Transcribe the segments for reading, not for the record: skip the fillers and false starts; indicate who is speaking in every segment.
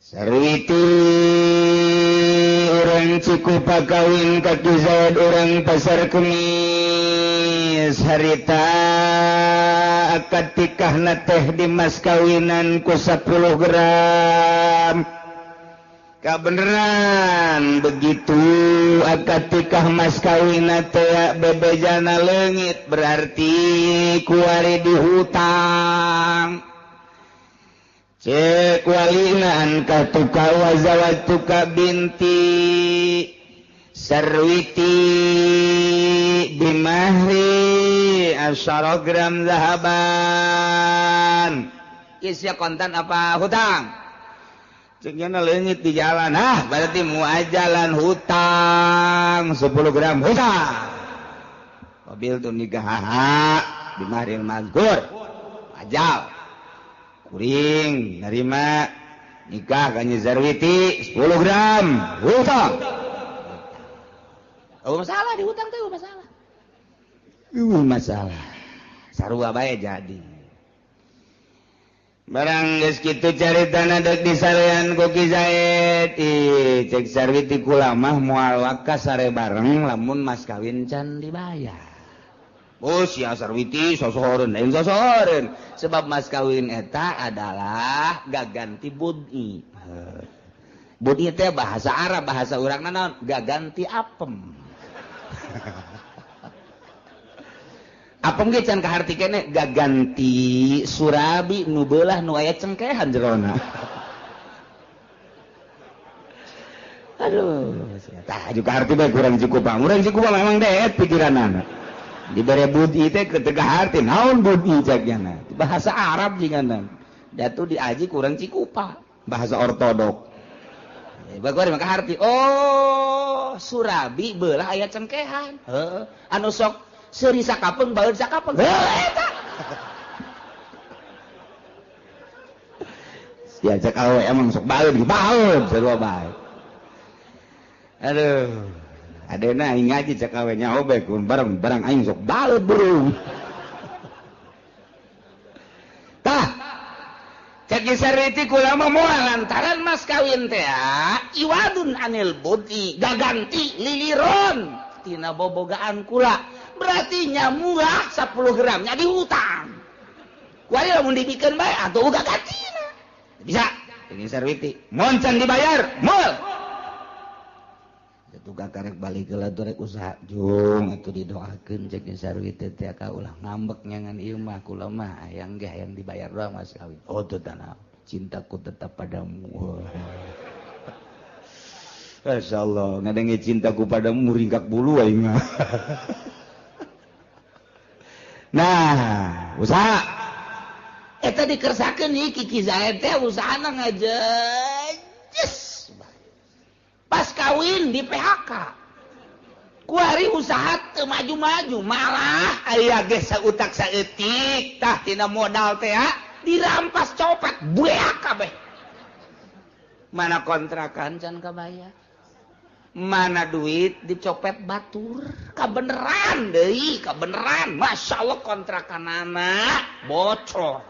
Speaker 1: Sarwiti urang Cikupa kawin ka Ki Zaid urang Pasar Kemis harita akad tikahna teh di mas kawinan ku 10 gram. Kabeneran begitu akad tikah mas kawinna teh bebejana leungit berarti kuari dihutang. Cek walina angka tuka wa zawatuka binti Sarwiti bimahri asyara gram zahaban. Isya kontan apa hutang? Ceknya leungit di jalan, ah berarti muajalan hutang 10 gram hutang. Mobil tuh nikah bimahril mazkur ajal. Kuring nerima nikah ka Nyi Sarwiti 10 gram hutang. Oh masalah di hutang teh masalah. Masalah. Sarua bae jadi. Barang geus kitu caritana deuk disarean ku Ki Zaid. Ih, cek Sarwiti kula mah moal waka sare bareng lamun mas kawin can dibayar. Oh sia Sarwiti sosohoreun lain sosohoreun sebab mas kawin eta adalah gaganti bud'i. Bud'i teh bahasa Arab, bahasa urang naon? Gaganti apem. Apem ge can kaharti keneh gaganti surabi nu beulah nu aya cengkehan jerona. Aduh, tah juga harti bae kurang Cikupa. Urang Cikupa memang deet pikiranana. Dibere budi teh ketika harti naon budi caknya bahasa Arab jigana datu diaji kurang Cikupa bahasa ortodok bagus maka harti oh surabi beulah aya cengkehan heuh anu sok seuri sakapeung baeud sakapeung heuh eta diajak awe emang sok baeud baeud sarua bae aduh adena aing ngaji cek awe nyaho bae kun bareng barang aing sok baeud burung. Tah cek Sarwiti kula mah moal lantaran mas kawin teh iwadun anil budi gaganti liliron tina bobogaan kula berarti nya murah 10 gram nya dihutang. Kuari lamun dibikeun bae atuh uga gantina. Bisa ini Sarwiti mun can dibayar moal. Tukang karek balik ke rek usaha jung atuh didoakeun cek Sarwiti teh ka ulah ngambek nyangan ieu mah kula mah hayang ge hayang dibayar doang mas kawin. Oh teu tanah cintaku tetap padamu. Masyaallah ngadenge cintaku padamu ringkak bulu aing mah. Nah, usaha eta dikersakeun ieu Ki Zaid teh usahana ngajejes. Pas kawin di PHK kuari usaha teu maju-maju malah aya ge sautak saeutik tah tina modal teh dirampas copet beak kabeh. Mana kontrakan can kabayar, mana duit dicopet batur, kabeneran deui kabeneran masyaallah kontrakanana bocor.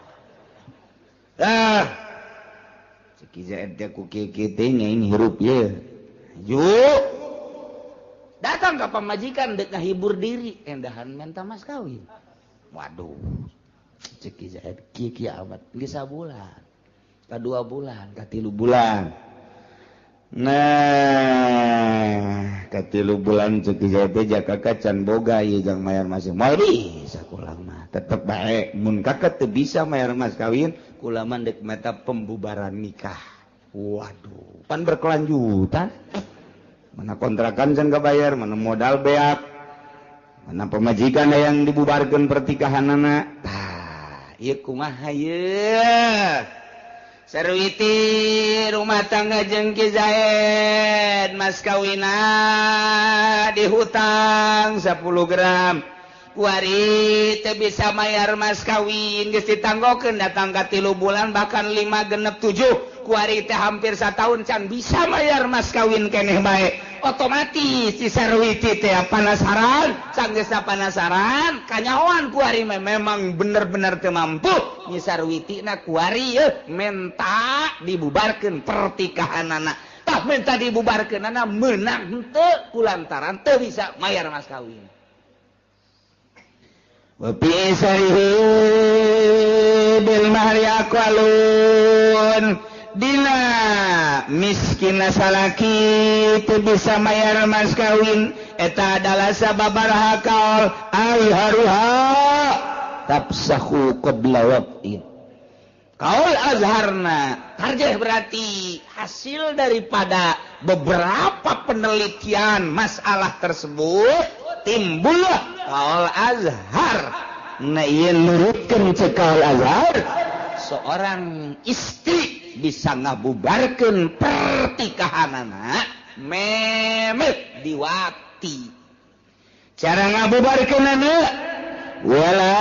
Speaker 1: Ah Ki Zaid teh ku kieu teh nyaing hirup ye. Yuk datang ke pamajikan dek ngahibur diri endahan minta mas kawin. Waduh cek Ki Zaid kieu amat geus sabulan ka 2 bulan ka 3 bulan. Nah ka 3 bulan cek Ki Zaid teh jaka can boga ieu jang mayar mas moal bisa kula mah tetep bae mun kakek teu bisa mayar mas kawin kula mah deuk meta pembubaran nikah. Waduh, pan berkelanjutan. Mana kontrakan can kabayar, mana modal beak, mana pemajikan yang dibubarkan pertikahanana. Tah, ieu kumaha ieu? Sarwiti rumah tangga jeung Ki Zaid, mas kawina dihutang 10 gram. Kuari teu bisa mayar mas kawin geus ditanggokeun datang ka 3 bulan bahkan 5 genep 7. Kuari teh hampir satahun can bisa mayar mas kawin keneh bae. Otomatis si Sarwiti teh penasaran, sanggeusna penasaran, kanyahoan kuari memang bener-bener teu mampu. Nyi Sarwiti na kuari yeuh menta dibubarkeun pertikahanana. Tah menta dibubarkeunana meunang henteu kulantaran teu bisa mayar mas kawin. Wa fi sarihi bil mahri aqwalun. Dina miskin salaki teu bisa mayar mas kawin eta adalah sababaraha kaul azharuha tafsahu qabla waqtin. Kaul azharna tarjih berarti hasil daripada beberapa penelitian masalah tersebut timbullah kaul azhar. Nah ieu nurutkeun ceuk kaul azhar, seorang istri bisa ngabubarkeun pertikahanana memet diwati. Cara ngabubarkeunana wala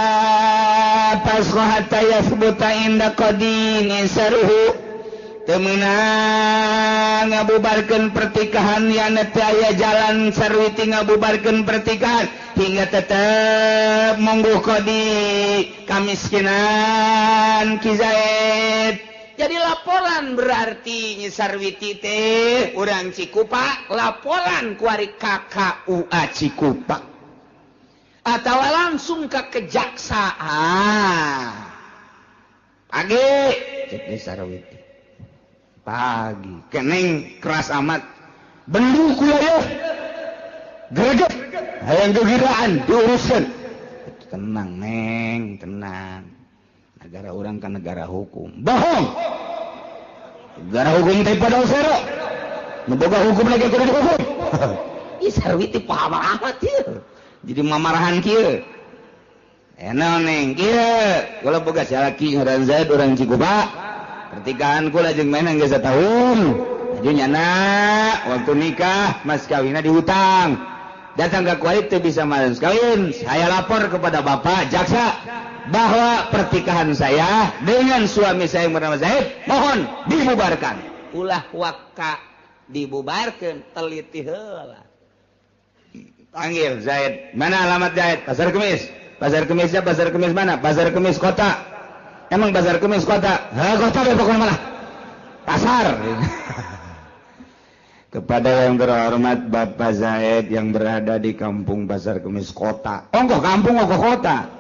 Speaker 1: fasqa hatta yathbuta inda qadin isaruhu. Teu meunang ngabubarkeun pertikahan yana teu aya jalan Sarwiti ngabubarkeun pertikahan hingga tetep mungguh qadi kamiskinan Ki Zaid. Jadi laporan berarti Nyi Sarwiti teh urang Cikupa, laporan kuari KKUA Cikupa atau langsung ke kejaksaan. Pagi cek Nyi Sarwiti. Pagi keneng keras amat bendu kula yeuh greget hayang gegiraan diuruskeun. Tenang neng, tenang. Negara orang kan negara hukum. Bohong. Negara hukum teh pada sero. Nu boga hukum lagi kudu dihukum. Ih Sarwiti paham amat ieu. Jadi mamarahan kieu. Enak neng kieu. Kula boga salaki ngaran Zaid urang Cikupa. Pertikahan kula jeung mainan geus satahun. Aju nyana waktu nikah mas kawinna dihutang. Datang ke kuari teu bisa mas kawin. Saya lapor kepada bapak jaksa bahwa pertikahan saya dengan suami saya yang bernama Zaid mohon dibubarkan. Ulah waka dibubarkan, teliti heula. Panggil Zaid. Mana alamat Zaid? Pasar Kemis. Pasar Kemisnya Pasar Kemis mana? Pasar Kemis kota. Emang Pasar Kemis kota? Hah, kota deh pokoknya malah. Pasar. Kepada yang terhormat Bapak Zaid yang berada di kampung Pasar Kemis kota. Ongkoh kampung ongkoh kota.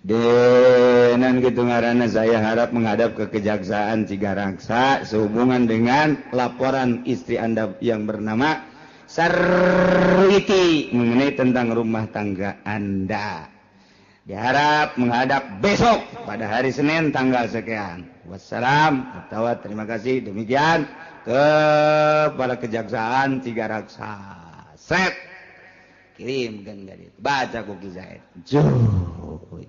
Speaker 1: Denan gitu ngaranna saya harap menghadap ke Kejaksaan Cigaraksa sehubungan dengan laporan istri Anda yang bernama Sarwiti mengenai tentang rumah tangga Anda. Diharap menghadap besok pada hari Senin tanggal sekian. Wassalam atau terima kasih demikian kepada Kejaksaan Cigaraksa. Set. Kirim kan itu. Baca ku Ki Zaid. Juh,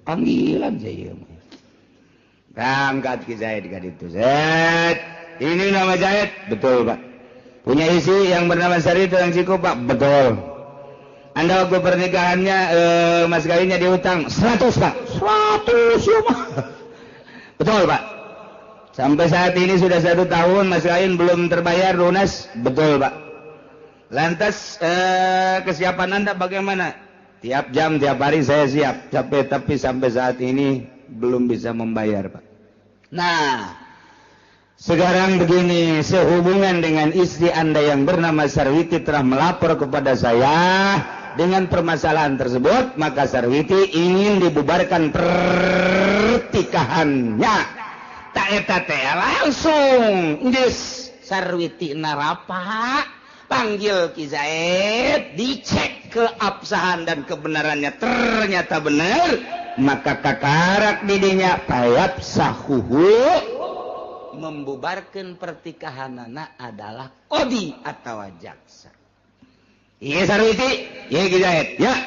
Speaker 1: panggilan saya. Berangkat Ki Zaid ka ditu. Zaid, ini nama Zaid, betul Pak. Punya isi yang bernama Sarwiti yang Cikupa, betul. Anda waktu pernikahannya mas kawinnya dihutang 100 Pak. 100 ya Pak. Betul Pak. Sampai saat ini sudah 1 tahun mas kawin belum terbayar lunas, betul Pak. Lantas kesiapan Anda bagaimana? Tiap jam, tiap hari saya siap. Capek, tapi sampai saat ini belum bisa membayar, Pak. Nah, sekarang begini, sehubungan dengan istri Anda yang bernama Sarwiti telah melapor kepada saya dengan permasalahan tersebut, maka Sarwiti ingin dibubarkan pertikahannya. Tak eta teh langsung geus Sarwiti narapa. Panggil Ki Zaid, dicek keabsahan dan kebenarannya, ternyata benar, maka kakarak didinya payap sahuhu membubarkan pertikahanana adalah kodi atau jaksa. Iya Sarwiti, iya Ki Zaid, ya.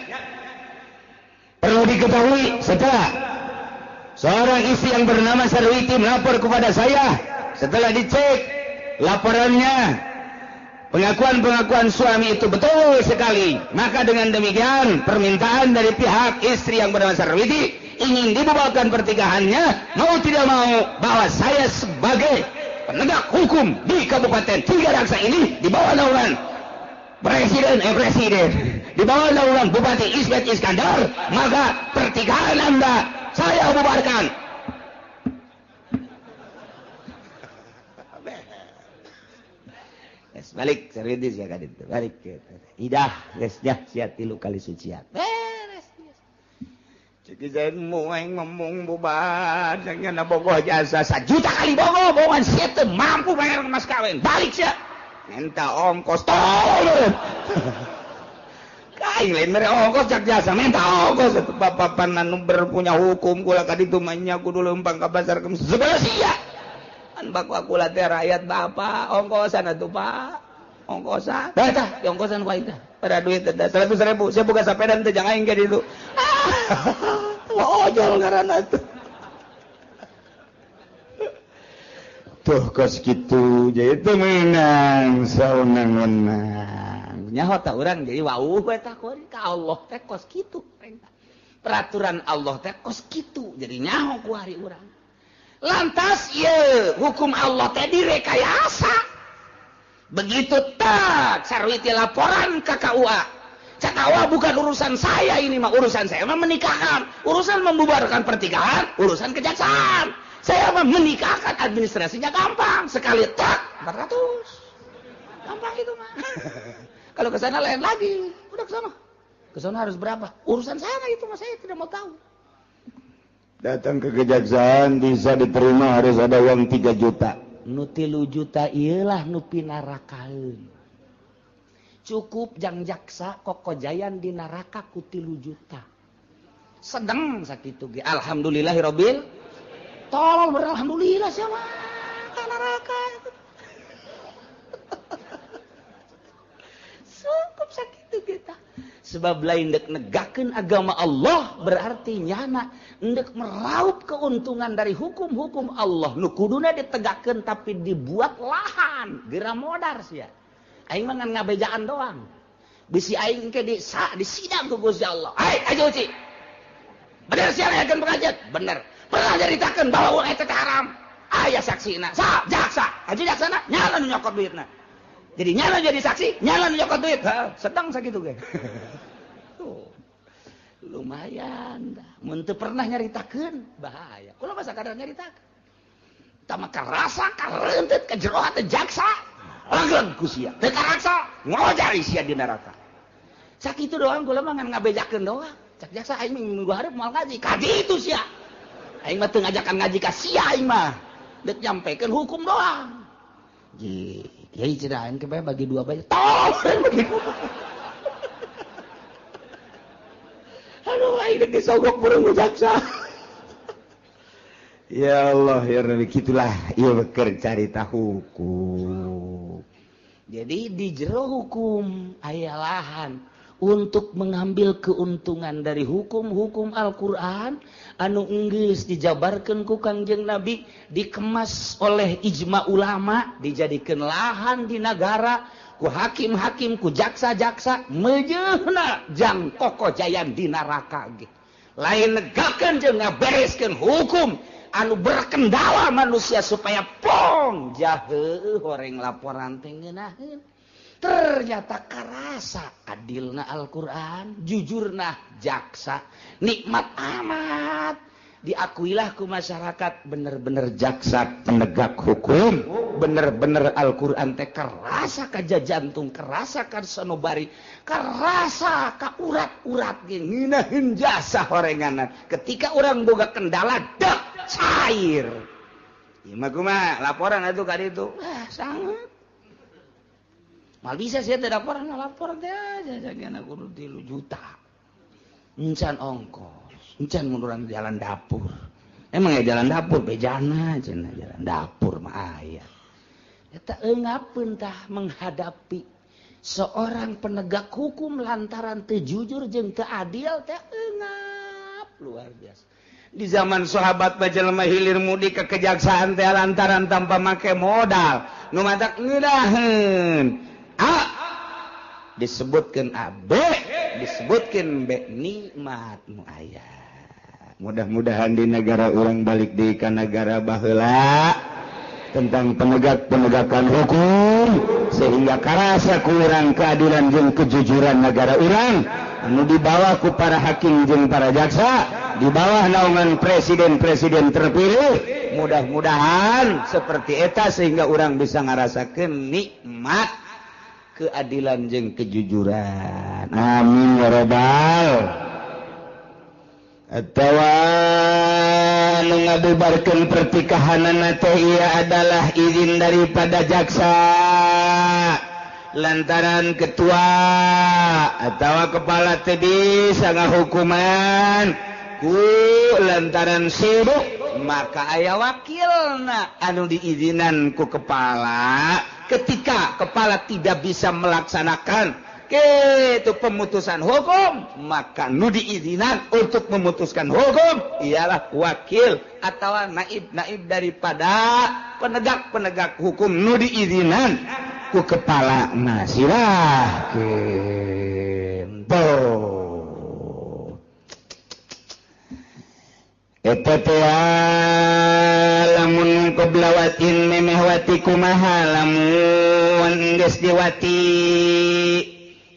Speaker 1: Perlu diketahui setelah seorang istri yang bernama Sarwiti melapor kepada saya, setelah dicek laporannya, pengakuan-pengakuan suami itu betul sekali. Maka dengan demikian permintaan dari pihak istri yang bernama Sarwiti ingin dibubarkan pertikahannya, mau tidak mau bahwa saya sebagai penegak hukum di Kabupaten Tiga Raksa ini di bawah naungan presiden di bawah naungan Bupati Ismet Iskandar, maka pertikahan Anda saya bubarkan. Yes, balik serius ya kan itu. Balik idah geus nya sia tilu kali sucian. Beres. Cek zain moeng ngomong bubar jangan bogoh jasa sajuta kali bogoh bohongan sia teu mampu bayar mas kawin. Balik sia. Minta ongkos tolong. Kaing lain mere ongkos jak jasa minta ongkos atuh bapapan anu berpunya hukum kula ka ditu mah nya kudu leumpang ka pasar sebelah sia. An bakwa kula teh rakyat bapak ongkosan atuh Pak. Ongkosan. Dah tah, ongkosan ku aing tah. Pada duit teh 100.000, saya buka sepeda teh jangan aing ka ditu. Ah, ojol ngaranna tuh. Tuh kos kitu jadi teu meunang saunang-unang. Nyaho tah urang jadi wauh we tah ka Allah teh kos kitu. Peraturan Allah teh kos kitu jadi nyaho ku hari urang. Lantas ieu hukum Allah teh direkayasa. Begitu tak sarwiti laporan ke KUA. Cak KUA bukan urusan saya ini mah, urusan saya mah menikahkan, urusan membubarkan pertikahan, urusan kejaksaan. Saya mah menikahkan, administrasinya gampang, sekali tak 400. Gampang itu mah. Kalau ke sana lain lagi, udah ke sana. Ke sana harus berapa? Urusan sana itu mah saya tidak mau tahu.
Speaker 2: Datang ke kejaksaan bisa diterima harus ada uang 3 juta.
Speaker 1: Nu 3 juta ieulah nu pinarakaeun. Cukup jang jaksa kokojayan di neraka ku 3 juta. Sedeng sakitu ge. Alhamdulillahirabbil. Tolol beralhamdulillah siapa ka neraka. Cukup sakitu ge tah. Sebab lain dek negakeun agama Allah berarti nyana ndek meraup keuntungan dari hukum-hukum Allah nu kuduna ditegakkeun tapi dibuat lahan geura modar sia. Aing mah ngan ngabejaan doang. Bisi aing ke di sidang ku Gusti Allah. Ai aja uci. Bener sia ngayakeun pengajian? Bener. Pernah nyaritakeun bahwa uang eta teh haram. Aya saksina. Sa jaksa. Aja jaksana nyala nu nyokot duitna. Jadi nyala jadi saksi, nyala nyokot duit. Sedang sakitu ge. Tuh. Lumayan dah. Mun teu pernah nyaritakeun, bahaya. Kula mah sakadar nyaritakeun. Tama karasa karentet ka jero hate jaksa. Langgeng ku sia. Teu karaksa, ngojari sia di neraka. Sakitu doang kula mah ngan ngabejakeun doang. Cak jaksa aing minggu hareup moal ngaji. Ka ditu sia. Aing mah teu ngajakan ngaji ka sia aing mah. Deuk nyampekeun hukum doang. Ji. Kiai cenah aing ke bagi dua bae. Tolong bagi dua. Aduh aing deuk disogok burung ku jaksa.
Speaker 2: Ya Allah ya Rabbi, kitulah ieu beker carita hukum.
Speaker 1: Jadi di jero hukum aya lahan untuk mengambil keuntungan dari hukum-hukum Al-Qur'an anu enggeus dijabarkeun ku Kangjeng Nabi, dikemas oleh ijma ulama, dijadikeun lahan di nagara ku hakim-hakim, ku jaksa-jaksa meujeuhna jang kokojayan di neraka ge. Lain negakeun jeung ngabereskeun hukum anu berkendala manusia supaya pong jaheuh horeng laporan teh ngeunaheun. Ternyata karasa adilna Al-Qur'an, jujurna jaksa, nikmat amat. Diakuilah ku masyarakat bener-bener jaksa penegak hukum, bener-bener Al-Qur'an teh kerasa ka jantung, kerasa ka sanobari, kerasa ka urat-urat ge ngeunaheun jasa horenganan. Ketika orang boga kendala dek cair.
Speaker 2: Ieu mah kumaha laporan atuh ka ditu.
Speaker 1: Ah, sangat. Mal bisa sih tidak laporan, lapor teh aja jangan aku 3 juta. Encan ongkos, encan munduran jalan dapur. Emang ya jalan dapur bejana cenah jalan dapur mah aya. Eta eungapeun tah menghadapi seorang penegak hukum lantaran teu jujur jeung teu adil teh eungap luar biasa.
Speaker 2: Di zaman sahabat mah jelema hilir mudik ke kejaksaan teh lantaran tanpa make modal. Nu matak ngeunaheun. A disebutkan A, B disebutkan B, nikmat nu aya. Mudah-mudahan di negara urang balik deui ka negara baheula. tentang penegak-penegakan hukum sehingga karasa kurang keadilan jeung kejujuran negara urang anu dibawa ku para hakim jeung para jaksa di bawah naungan presiden-presiden terpilih. Mudah-mudahan seperti eta sehingga orang bisa ngarasakeun nikmat keadilan jeung kejujuran. Amin ya rabbal. Atawa nu ngabubarkeun pertikahanana teh ieu adalah izin daripada jaksa lantaran ketua atawa kepala teh bisa ngahukuman ku lantaran sibuk maka aya wakilna anu diizinan ku kepala. Ketika kepala tidak bisa melaksanakan itu pemutusan hukum, maka nu diizinan untuk memutuskan hukum ialah wakil atau naib-naib daripada penegak-penegak hukum nu diizinan ku kepala. Nah silahkeun tuh eta teh lamun qoblawatin memeh wati kumaha lamun geus diwati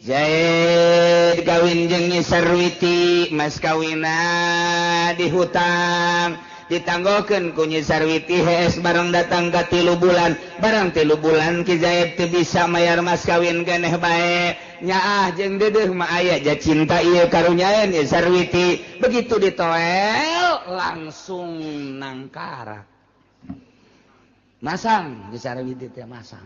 Speaker 2: Zaid kawin jeung Nyi Sarwiti mas kawina dihutang ditanggokeun ku Nyi Sarwiti hees bareng datang ka 3 bulan barang 3 bulan Ki Zaid teu bisa mayar mas kawin keneh bae nyaah jeung deudeuh mah aya ja cinta ieu karunyaeun Nyi Sarwiti. Begitu ditoel langsung nangkarak masang Nyi Sarwiti teh masang.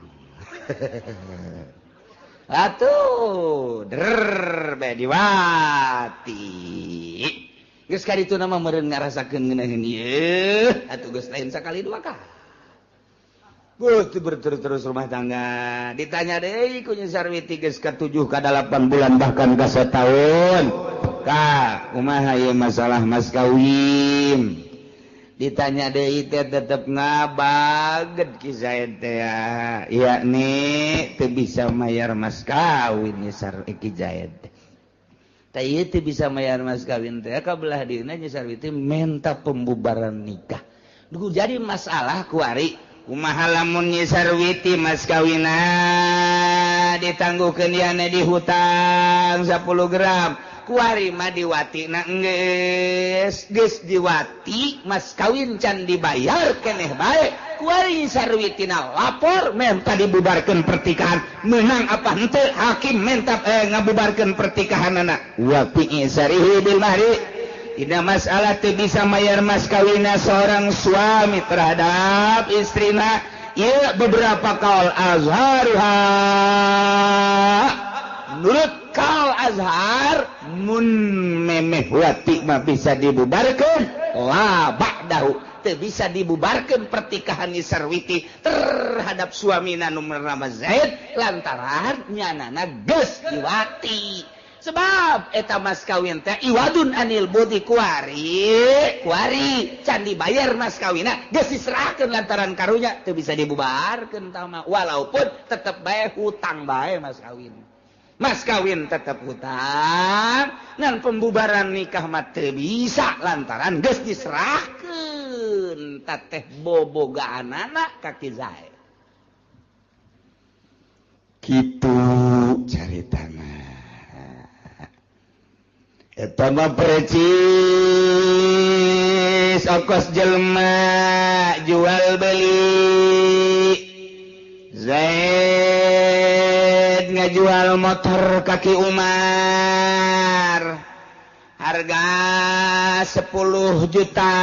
Speaker 2: Atuh der bae diwati geus ka ditu nama meureun ngarasakeun ngeunaheun ieu atuh geus lain sakali dua kali. Geus berterus-terus rumah tangga ditanya deui ku Nyi Sarwiti geus ka 7 ka 8 bulan bahkan ka sataun ka kumaha ieu masalah mas kawin. Ditanya deui teh tetep ngabaget Ki Zaid teh yakni teu bisa mayar mas kawin Nyi Ki Zaid teh. Tah ieu teu bisa mayar mas kawin teh ka belah dieuna Nyi Sarwiti menta pembubaran nikah. Duh jadi masalah kuari kumaha lamun Nyi Sarwiti mas kawina ditangguhkeun ieu di hutang 10 gram. Kuari mah diwati na geus geus diwati mas kawin can dibayar keneh bae. Kuari Sarwitina lapor menta dibubarkeun pertikahan menang apa henteu hakim menta ngabubarkeun pertikahanana wa fi isarihi bil mahri. Tidak masalah teu bisa mayar mas kawina seorang suami terhadap istrina ieu beberapa kaul azharuha. Menurut kaul azhar mun memeh wati mah bisa dibubarkeun la ba'dahu teu bisa dibubarkeun pertikahan Nyi Sarwiti terhadap suamina nu bernama Zaid lantaran nyanana geus diwati sebab eta mas kawin teh iwadun anil budi kuari kuari can dibayar mas kawina geus diserahkeun lantaran karunya teu bisa dibubarkeun tah mah walaupun tetep bae hutang bae mas kawin. Mas kawin tetap hutang dan pembubaran nikah mah teu bisa lantaran geus diserahkeun teteh bobogaanana ka Ki Zaid. Kitu caritana. Eta mah precis ongkos jelema jual beli. Zaid ngajual motor kaki Umar harga 10 juta.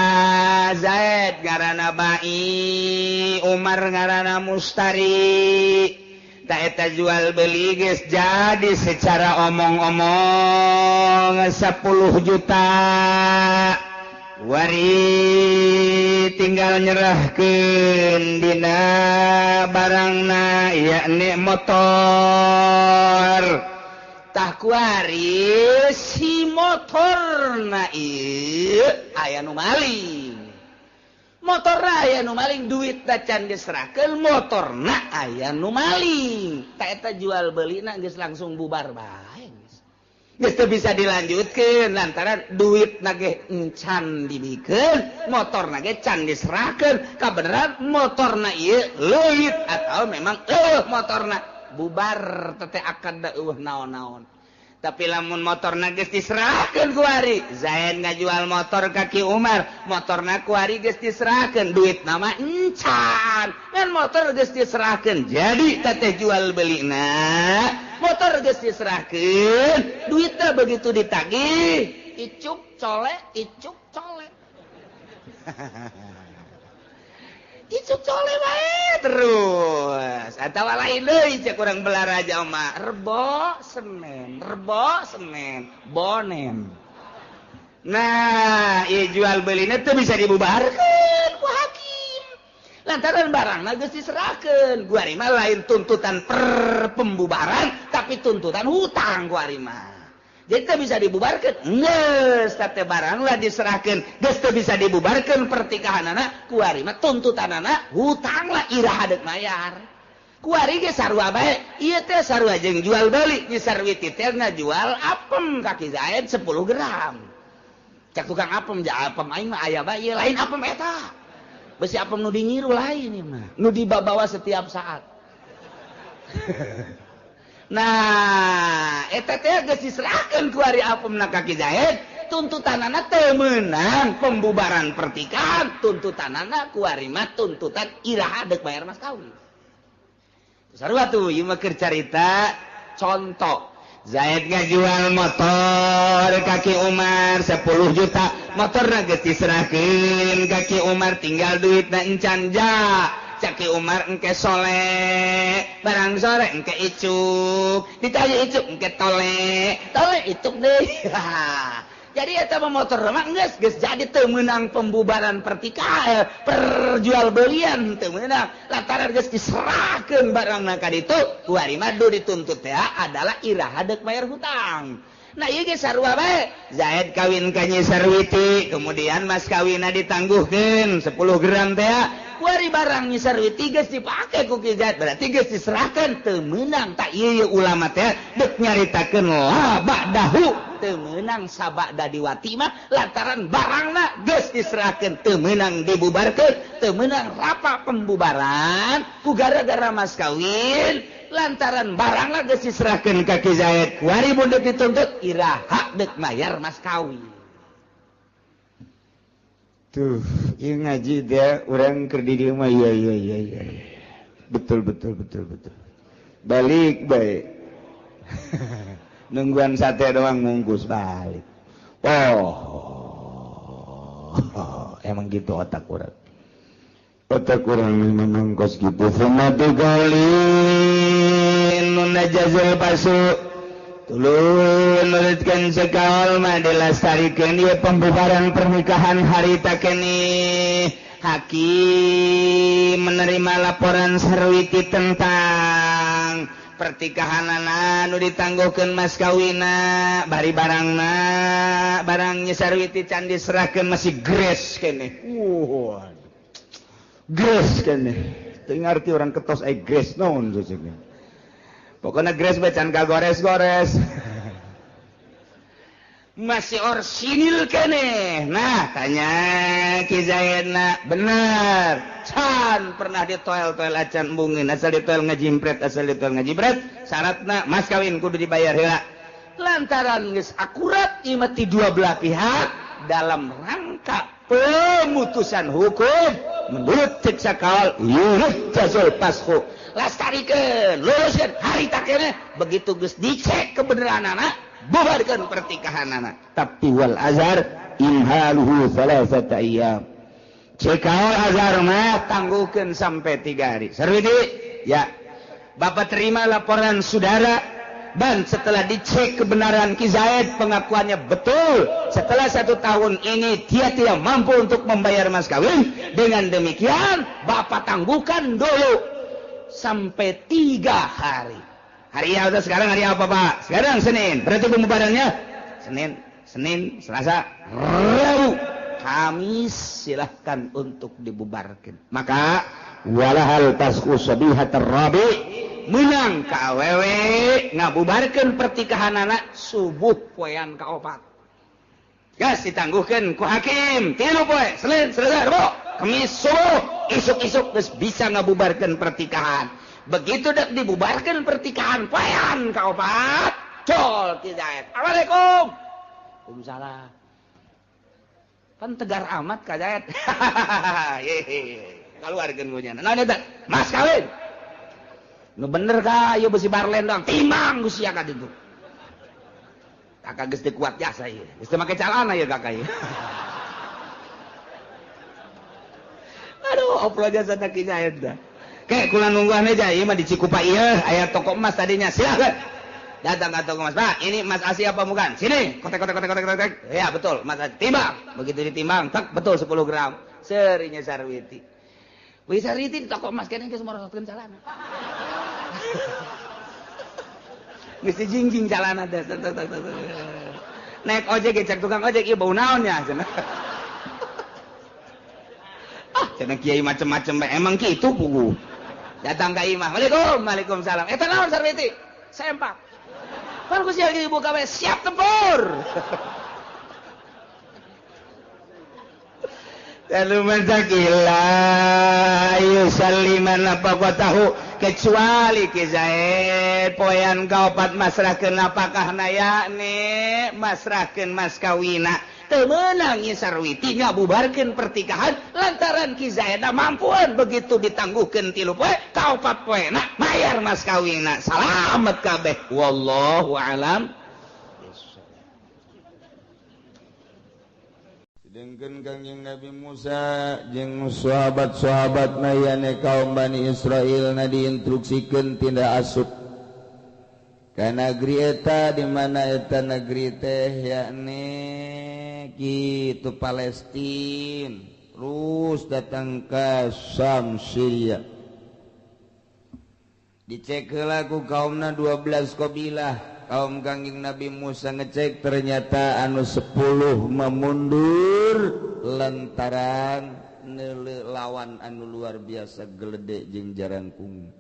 Speaker 2: Zaid ngaranna Bai, Umar ngaranna Mustari. Ta eta jual beli geus jadi secara omong-omong 10 juta. Wari tinggal nyerahkeun dina barangna yakni motor. Tah kuari si motorna ieu aya nu maling. Motorna aya nu maling, duitna can diserahkeun, motorna aya nu maling. Tah eta jual belina geus langsung bubar bae. Geus teu bisa dilanjutkeun lantaran duit nage encan dibikeun, motor nage can diserahkeun, kabeneran motorna ieu leuit atau memang eueuh motorna bubar teh akad da eueuh naon-naon. Tapi lamun motorna geus diserahkeun kuari, Zaid ngajual motor ka Ki Umar, motorna kuari geus diserahkeun, duitna mah encan. Kan motor geus diserahkeun, jadi teteh jual belina. Motor geus diserahkeun, duitna begitu ditagih, icuk colek, icuk colek. Icuk colek bae terus. Atawa lain deui cek urang Balaraja mah, Rebo Senin, Rebo Senin, bonen. Nah, ieu jual belina teu bisa dibubarkeun ku hakim. Lantaran barangna geus diserahkeun, kuari mah lain tuntutan per pembubaran, tapi tuntutan hutang kuari mah. Jadi teu bisa dibubarkeun. Geus teh barang lah diserahkeun, geus teu bisa dibubarkeun pertikahanana, kuari mah tuntutanana hutang lah iraha deuk mayar. Kuari ge sarua bae, ieu teh sarua jeung jual beli, Nyi Sarwiti teh ngajual apem ka Ki Zaid 10 gram. Cak tukang apem, ja apem aing mah aya bae, ieu lain apem eta. Besi apem nu dinyiru lain ieu mah, nu dibawa setiap saat. Nah, eta teh geus diserahkeun ku ari apemna ka Ki Zaid, tuntutanana teu meunang pembubaran pertikahan, tuntutanana ku ari mah tuntutan iraha deuk bayar mas kawin. Sarua tuh ieu mah keur carita contoh. Zaid ngajual motor ka Ki Umar 10 juta, motorna geus diserahkeun ka Ki Umar, tinggal duitna encan ja. Cak Ki Umar engke sole, barang sore engke icuk, ditanya icuk engke tole, tole icuk deui. Jadi eta mah motor mah geus geus jadi teu meunang pembubaran pertikahan, perjual belian teu meunang lantaran geus diserahkeun barangna ka ditu, kuari mah dituntut teh adalah iraha deuk bayar hutang. Nah ieu ge sarua bae, Zaid kawin ka Nyi Sarwiti, kemudian mas kawinna ditangguhkeun 10 gram teh. Kuari barang Nyi Sarwiti geus dipake ku Ki Zaid, berarti geus diserahkeun teu meunang. Tak ieu ulama teh deuk nyaritakeun la ba'dahu, teu meunang sabada diwati mah lantaran barangna geus diserahkeun teu meunang dibubarkeun, teu meunang rapa pembubaran ku gara-gara mas kawin lantaran barangna geus diserahkeun ka Ki Zaid. Kuari mun deuk dituntut iraha deuk mayar mas kawin. Tuh, ieu ngaji dia urang keur di dieu mah iya iya iya iya. Betul betul betul betul. Balik bae. Nungguan sate doang mungkus balik. Oh, emang gitu otak urang. Otak urang memang kos gitu. Fuma tugalin nunajazul pasu. Tulun nurutkan sekal mah dilestarikan ieu pembubaran pernikahan harita keneh. Hakim menerima laporan Sarwiti tentang pertikahanana nu ditangguhkeun mas kawina, bari barangna barang Nyi Sarwiti can diserahkeun masih gres keneh. Wah. Gres keneh. Teu ngarti urang ketos ai gres naon seuseukna. Pokoknya gres bae can kagores-gores. Masih orsinil keneh. Nah, tanya Ki Zaidna, bener. Can pernah ditoel-toel acan embungeun, asal ditoel ngajimpret, asal ditoel ngajimpret, syaratna mas kawin kudu dibayar heula. Lantaran geus akurat ieu mah ti dua belah pihak dalam rangka pemutusan hukum menurut cek sakal yurjazul pashu. Lestarikan, luluskan harita keneh, begitu geus dicek kebenaranana, bubarkan pertikahanana. Tapi wal azhar imhaluhu thalathata ayyam. Cek azhar mah tangguhkeun sampai 3 hari. Sarwiti, ya. Bapak terima laporan saudara dan setelah dicek kebenaran Ki Zaid pengakuannya betul. Setelah 1 tahun ini dia tidak mampu untuk membayar mas kawin. Dengan demikian Bapak tangguhkan dulu sampai 3 hari. Hari ya udah sekarang hari apa Pak? Sekarang Senin. Berarti pembubarannya Senin, Senin, Selasa, Rabu, Kamis silahkan untuk dibubarkan. Maka walahal tasku sabihatar rabi Menang ka awewe ngabubarkeun pertikahanana subuh poean kaopat. Gas ditangguhkeun ku hakim 3 poe, Senin, Selasa, Rebo, Kamis subuh, isuk-isuk geus bisa ngabubarkeun pertikahan. Begitu dek dibubarkeun pertikahan poean kaopat, col Ki Zaid. Assalamualaikum. Waalaikumsalam. Pan tegar amat Ka Zaid. Hehehe. Kaluarkeun ku nya. Naon eta? Mas kawin. Nu bener ka ieu besi barlen doang. Timbang ku sia ka ditu. Kakak geus teu kuat jasa ieu. Geus teu make calana ieu kakak ieu. Aduh, oplo jasa na Ki Zaid teh. Ke kula nungguan aja ieu mah di Cikupa ieu aya toko emas tadinya. Silakan. Datang ke toko emas, Pak, ini emas asli apa bukan? Sini, kotek kotek kotek kotek kotek. Ya, betul, emas asli. Timbang. Begitu ditimbang, tak betul 10 gram. Serinya Sarwiti. Wih Sarwiti di toko emas kene geus morosotkeun calana. Geus dijingjing calana teh. Naik ojek ge cek tukang ojek ieu bau naon nya cenah. Ah, cenah kiai macem-macem bae emang kitu pugu. Datang ka imah. Waalaikum, waalaikumsalam. Eta naon Sarwiti? Sempak. Pan ku sia dibuka we siap tempur. Lalu mantakila yusalliman nafaqatahu kecuali Ki Zaid poean kaopat masrahkeun napakahna yakni masrahkeun mas kawina teu meunang Nyi Sarwiti ngabubarkeun pertikahan lantaran Ki Zaid mampuan begitu ditangguhkeun 3 poe kaopat poena mayar mas kawina salamet kabeh wallahu alam.
Speaker 3: Sedengkeun Kangjeng Nabi Musa jeung sahabat-sahabatna yane kaum Bani Israil na diinstruksikeun tindak asup ka negeri eta di mana eta negeri teh yakni kitu Palestina terus datang ka Syam Syria dicek heula ku kaumna 12 kabilah. Kaum Kangjeng Nabi Musa ngecek ternyata anu 10 memundur lantaran neuleuh lawan anu luar biasa gelede jeung jarangkung.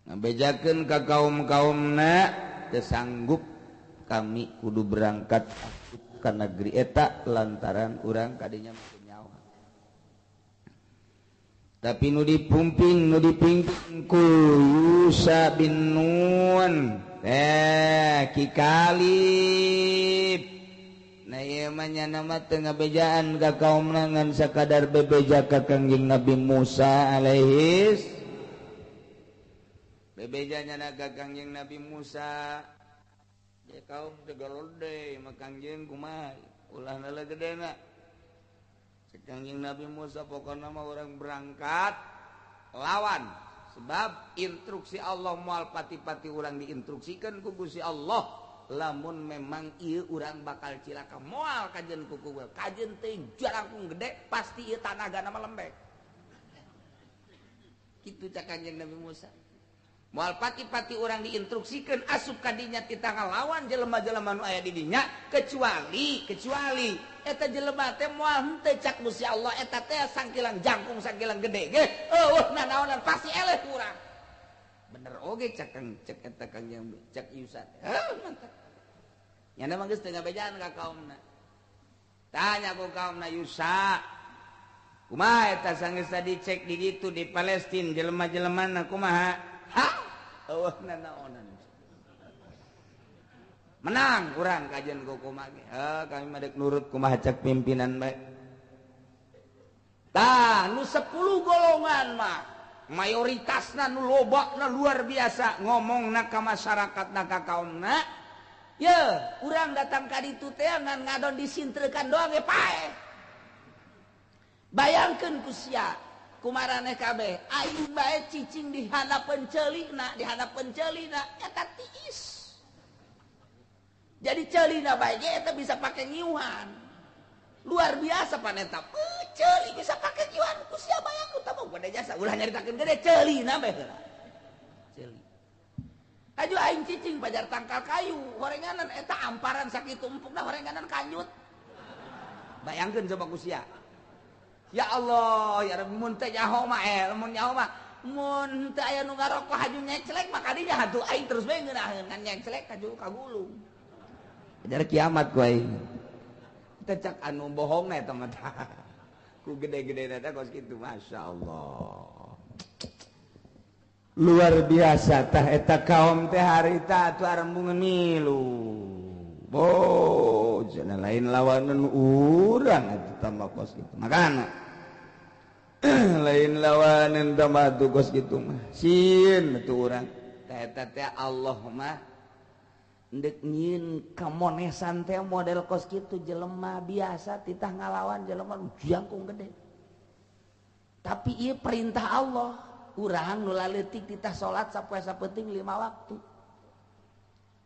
Speaker 3: Ngabejakeun ka kaum-kaumna teu sanggup kami kudu berangkat ka negeri eta lantaran urang kadinya mah nyawa. Tapi nu dipumping nu dipimpin ku Yusa bin Nun. Ki Kalib. Nah ieu mah nya mah teu ngabejaan ka kaumna ngan sakadar bebeja ka Kangjeng Nabi Musa alaihis. Bebeja nya ka Kangjeng Nabi Musa. Ya kaum teu galode mah Kangjeng kumaha ulah leuleuh gedena. Cek Kangjeng Nabi Musa pokona mah urang berangkat lawan. Sebab instruksi Allah moal pati-pati urang diinstruksikan ku Gusti Allah lamun memang ieu urang bakal cilaka moal kajen ku kuwe kajen teh jarangkung gede pasti ieu tanagana mah lembek kitu cak Kanjeng Nabi Musa moal pati-pati urang diinstruksikan asup ka dinya ti lawan jelema-jelema nu aya di dinya kecuali eta jelema teh moal henteu cak Gusti Allah eta teh sangkilang jangkung sangkilang gede ge eueuh nanaonan pasti eleh urang bener oge cak kang cek eta Kang yang cak Yusa heuh mantap nya mah geus teu ngabejaan ka kaumna tanya ku kaumna Yusa kumaha eta sanggeus tadi cek di ditu di Palestina jelema-jelemana kumaha ha eueuh nanaonan menang urang kajian ku kumaha ge kami mah dek nurut kumaha cek pimpinan bae tah nu 10 golongan mah mayoritasna nu lobakna luar biasa ngomongna ka masyarakatna ka kaumna ye urang datang ka ditu teh ngan ngadon disintrekan doang ge paeh bayangkeun ku sia kumaraneh kabeh aing bae cicing di handapeun ceulina eta tiis. Jadi ceulina bae ge eta bisa pake ngiuhan. Luar biasa paneta. Ceuli bisa pake ngiuhan ku sia bayangkeun tah mah gede jasa ulah nyaritakeun gede ceulina bae heula. Ceuli. Aju aing cicing pajar tangkal kayu horenganan eta amparan sakitu empukna horenganan kanyut. Bayangkeun coba ku sia. Ya Allah, ya Rabbi mun teh nyaho mah mun nyaho mah
Speaker 1: Mun teu aya nu ngarokok haju nyeclek maka dinya hatu aing terus bae ngeunaheun ngan nyeclek haju kagulung. Ajar kiamat ku aing. Teh cak anu bohongna eta mah. Ku gede-gede eta kos kitu masyaallah. Luar biasa tah eta kaum teh harita atuh arembungan milu. Bo, cenah lain lawanan urang atuh tambah kos kitu. Makana lain lawanan tambah atuh kos kitu mah. Sieun atuh urang. Tah eta teh Allah mah ndek nyieun kamonesan teh model kos kitu jelema biasa titah ngalawan jelema jangkung gede. Tapi ieu perintah Allah. Urang nu laletik titah salat sapoe sapenting 5 waktu.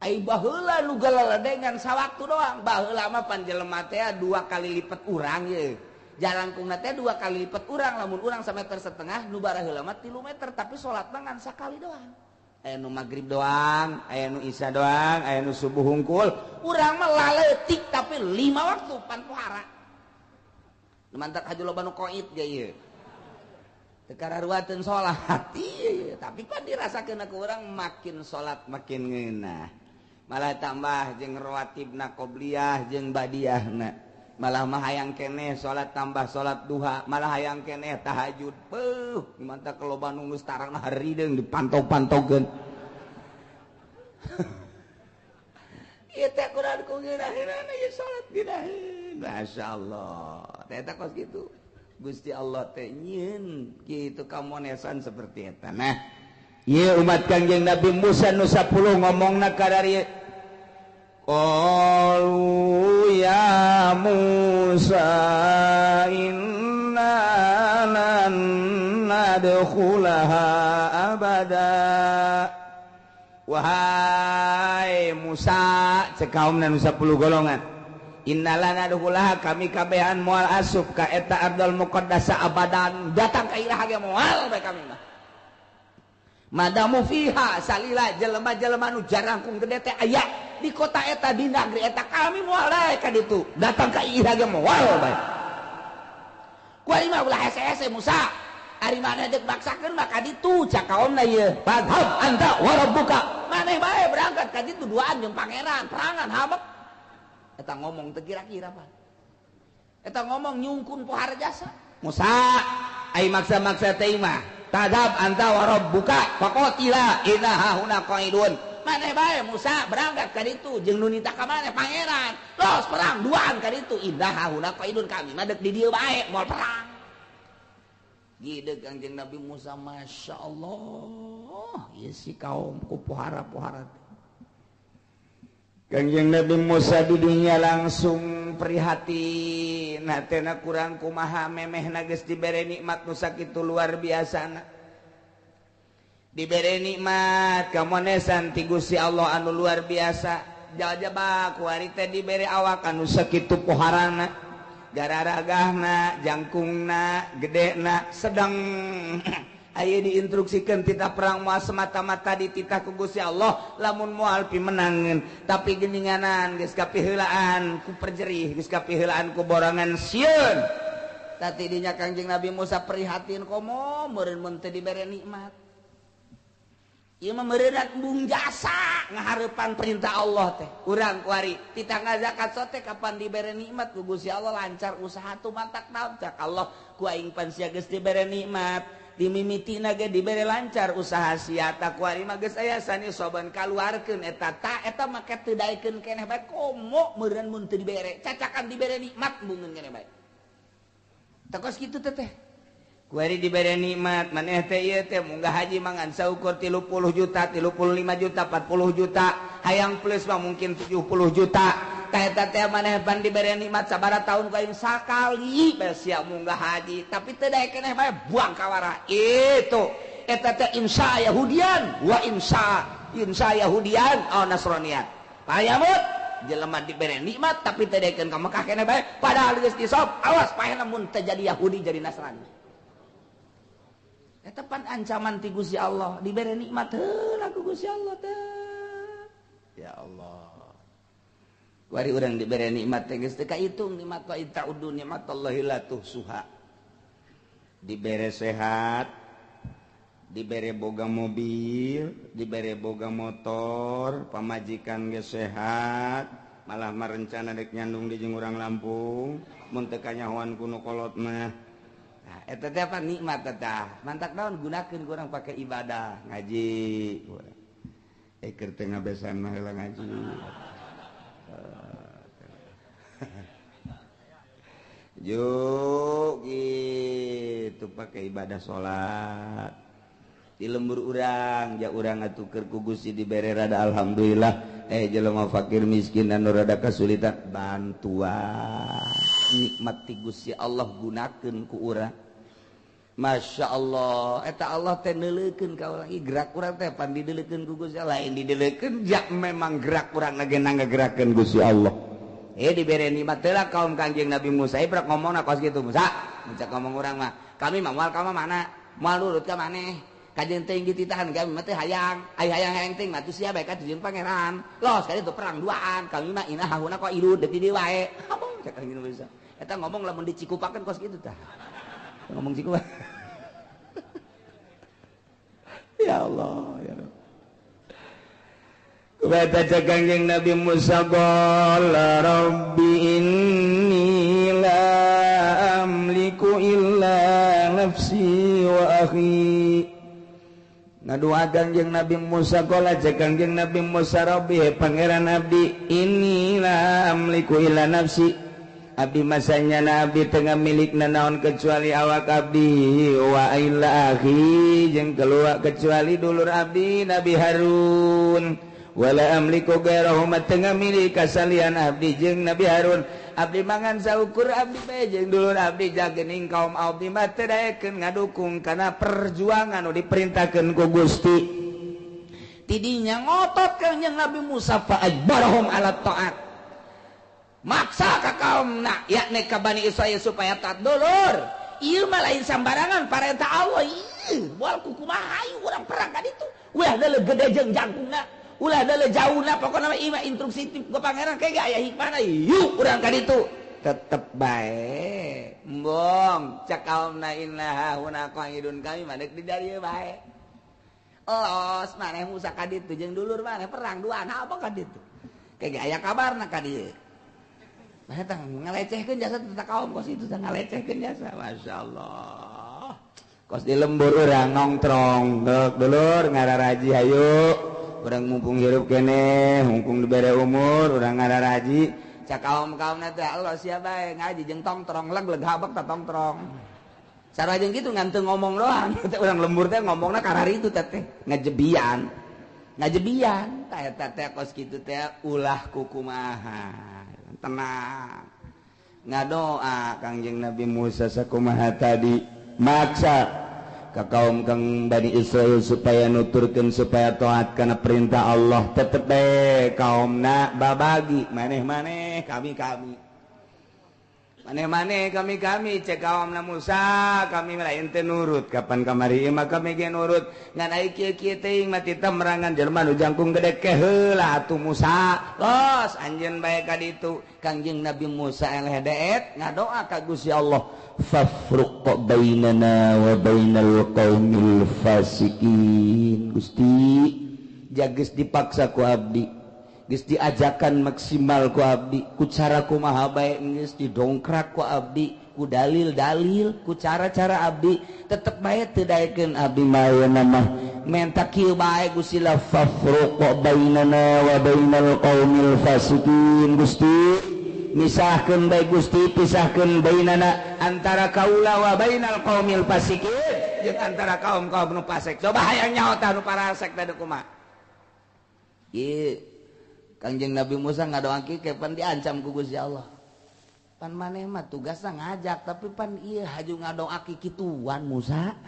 Speaker 1: Ai baheula nu galaledengan sawaktu doang. Baheula mah pan jelema teh 2 kali lipat urang ye. Jalangkungna teh 2 kali lipat urang, lamun urang 1,5 meter nu baraheula mah 3 meter, tapi salatna ngan sakali doang. Aya nu magrib doang, aya nu isya doang, aya nu subuh hungkul. Urang mah laletik tapi 5 waktu pan pohara. Nu mantak haju loba nu koit ge ieu. Teu kararuateun salat ieu, tapi pan dirasakeun ku urang makin salat makin ngeunah. Malah tambah jeung rawatibna qobliyah jeung badiahna. Malah mah hayang keneh salat tambah salat duha, malah hayang keneh tahajud. Peuh, mantak loba nu geus tarangna harideung dipantau-pantaukeun. Ieu teh kurang ku ngeunaheunana ieu salat ngeunaheun. Masyaallah. Teh eta kos kitu. Gusti Allah teh nyieun kitu kamonesan seperti eta. Nah, ieu umat Kangjeng Nabi Musa nu 10 ngomongna ka dari qalu ya Musa inna lan nadkhulaha abada. Wahai Musa, cek kaumna nu 10 golongan. Innalana duhulah kami kabehan moal asup ka eta ardal muqaddasa abadan, datang ka iraha ge moal bae kami mah. Madamu fiha salila jelema-jelema nu jarangkung gede teh aya di kota eta di negeri eta kami moal bae ka ditu, datang ka iraha ge moal bae. Ku ari mah ulah hese-hese Musa, ari maneh deuk maksakeun mah ka ditu cak kaomna ieu. Fadhab anta wa rabbuka, maneh bae berangkat ka ditu duaan jeung pangeran, perangan habek. Eta ngomong teu kira-kira pan. Eta ngomong nyungkun pohara jasa. Musa, ai maksa-maksa teh mah. Tadab anta wa rabbuka faqatila inna huna qaidun. Maneh bae Musa berangkat ka ditu jeung nu nita ka maneh pangeran. Los perang duaan ka ditu inna huna qaidun, kami mah deuk di dieu bae moal perang. Gideg Kangjeng Nabi Musa masyaallah, ieu si kaum ku pohara-pohara. Kangjeng Nabi Musa di dunia langsung prihatin, hatena kurang kumaha memehna geus dibere nikmat nu sakitu luar biasana. Dibere nikmat kamonesan ti Gusti Allah anu luar biasa. Jajaba kuari teh dibere awak anu sakitu poharana, gararagahna, jangkungna, gedena, sedang aya diinstruksikan titah perang moal semata-mata dititah ku Gusti Allah lamun moal pimenangeun, tapi geuninganan geus kapiheulaan ku perjerih, geus kapiheulaan ku borongan sieun. Tadi dinya Kangjeng Nabi Musa prihatin komo meureun mun teu dibere nikmat. Ieu mah meureunat embung jasa ngahareupan perintah Allah teh. Urang kuari titah ngazakat sote kapan dibere nikmat ku Gusti Allah lancar usaha tu mantak naon cak Allah ku aing pan sia geus dibere nikmat. Dimimitina ge dibere lancar usaha sia ta kuari mah geus aya sani soban kaluarkeun eta ta eta make teu daekeun keneh bae komo meureun mun teu dibere cacakan dibere nikmat embungeun keneh bae teh kos kitu teh teh kuari dibere nikmat maneh teh ieu teh munggah haji mangan saukur 30 juta 35 juta 40 juta hayang plus mah mungkin 70 juta eta teh maneh pan dibere nikmat sabaraha tahun ku aing sakali bae sia munggah haji tapi teu daek keneh bae buang kawara itu eta teh insya Yahudian wa insya insya Yahudian au Nasranian payamut jelema dibere nikmat tapi teu daekeun ka Mekah keneh bae padahal geus disop awas paehna mun teu jadi Yahudi jadi Nasrani eta pan ancaman ti Gusti Allah dibere nikmat heula ku Gusti Allah teh ya Allah. Wari urang dibere nikmat teh geus teu kahitung nikmat wa ta'udu nikmatallahi la tuhsuha. Dibere sehat,
Speaker 2: Dibere boga mobil, dibere boga motor, pamajikan ge sehat, malah merencana dek nyandung di jeung urang Lampung, mun teu kanyahoan ku nu kolot mah. Nah, eta teh apa nikmat eta. Mantak naon gunakeun ku urang pake ibadah, ngaji. Keur teu ngabesan mah heula ngaji. Juk gitu pakai ibadah salat. Di lembur urang, ja urang atuh keur ku Gusti dibere rada alhamdulillah. Jelema fakir miskin anu rada kasulitan bantuan. Nikmat ti Gusti Allah gunakeun ku urang. Masya Allah, eta Allah teh neuleukeun ka urang. Ih gerak urang teh pan dideleukeun ku Gusti Allah, lain dideleukeun ja memang gerak urang ge ngagerakeun Gusti Allah. Dibere nikmat teh lah kaum Kangjeng Nabi Musa prak ngomongna kos kitu Musa. Mencak ngomong urang mah, kami mah moal ka mana? Moal nurut ka maneh. Kajeun teuing dititahan kami mah teh hayang, ai hayang-hayang teuing mah atuh sia bae ka jeung pangeran. Los kali itu perang duaan, kami mah inah hahuna kok ilud deui di wae. Ngomong cak Kangjeng Nabi Musa. Eta ngomong lamun dicikupakeun kos kitu tah. Ngomong cikup. Ya Allah, ya Rabb. Kata Kangjeng Nabi Musa qala rabbi inni la amliku illa nafsi wa akhi. Ngadua Kangjeng Nabi Musa qala Kangjeng Nabi Musa rabbi pangeran abdi inni la amliku illa nafsi. Abdi masanya nabi tengah milik nanaon kecuali awak abdi wa illa akhi jeung keluar kecuali dulur abdi Nabi Harun. Wala amliku gairahu tengah milik kasalian abdi jeung Nabi Harun. Abdi mangan saukur abdi bae jeung dulur abdi jagening kaum abdi mah teu daekeun ngadukung kana perjuangan nu diperintahkeun ku Gusti. Tidinya ngotot Kangjeng Nabi Musa fa ajbarahum ala taat. Maksa ka kaumna yakni ka Bani Israil supaya taat dulur. Ieu mah lain sambarangan parentah Allah. Ieu moal kukumaha hayu urang perang ka ditu. Ulah deuleu gede jeung jangkungna, ulah deuleu jauhna, pokona mah ieu mah instruksi ti ku pangeran kayak aya hikmahna. Yuk urang ka ditu. Tetep bae. Embong cak kaumna inna huna qaidun kami mah deuk di dieu bae. Los maneh Musa ka ditu jeung dulur maneh perang duaan apa ka ditu. Kayak aya kabarna ka dieu. Nah, eta ngalecehkeun jasa teh kaum kos itu teh ngalecehkeun jasa. Masyaallah. Kos di lembur urang nongtrong, deuk dulur ngararaji hayu. Urang mumpung hirup keneh, mumpung dibere umur, urang ngararaji. Cak kaum-kaumna teh Allah sia bae ngaji jeung tongtrong, leg-leg habek teh tongtrong. Sarua jeung kitu ngan teu ngomong doang. Teh urang lembur teh ngomongna karari itu teh ngajebian. Ngajebian tah eta teh kos kitu teh ulah kukumaha. Tenang ngadoa Kangjeng Nabi Musa sakumaha tadi maksa ka kaum kang Bani Israil supaya nuturkeun supaya taat kana perintah Allah. Tetep bae kaumna babagi maneh-maneh kami-kami maneh-maneh kami-kami cek kaumna Musa kami lain teu nurut kapan kamari mah kami ge nurut ngan ai kieu-kieu teuing mah titah merangan jelema nu jangkung gede ke heula atuh Musa los anjeun bae ka ditu. Kangjeng Nabi Musa eleh deet ngadoa ka Gusti Allah fafruq bainana wa bainal qaumil fasikin. Gusti jageus dipaksa ku abdi, geus diajakan maksimal ku abdi, ku cara kumaha bae geus didongkrak ku abdi, ku dalil-dalil, ku cara-cara abdi, tetep bae teu daekeun abdi mah mah menta kieu bae Gusti la fafruq bainana wa bainal qaumil fasikin. Gusti misahkeun bae Gusti, pisahkeun bainana antara kaula wa bainal qaumil fasikin jeung antara kaum-kaum nu fasik. Coba hayang nyaho tah nu parasek teh kumaha. Ieu Kangjeng Nabi Musa ngadoa kieu pan diancam ku Gusti Allah. Pan maneh mah tugasna ngajak tapi pan ieu haju ngadoa kituan Musa.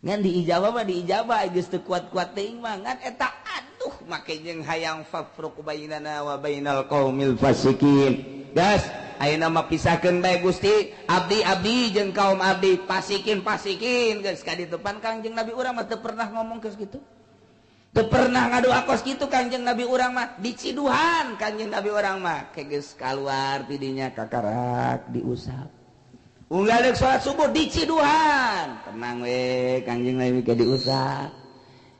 Speaker 2: Ngan diijabah mah diijabah geus teu kuat-kuat teuing mah ngan eta aduh make jeung hayang fafruq bainana wa bainal qaumil fasikin. Gas ayeuna mah pisahkeun bae Gusti, abdi-abdi jeung kaum abdi pasikin-pasikin geus ka ditu. Pan Kangjeng Nabi urang mah teu pernah ngomong geus kitu. Teu pernah ngadoa kos kitu Kangjeng Nabi urang mah diciduhan Kangjeng Nabi urang mah geus kaluar ti dinya kakarak diusap. Unggal deuk salat subuh diciduhan. Tenang we Kangjeng Nabi ke diusah.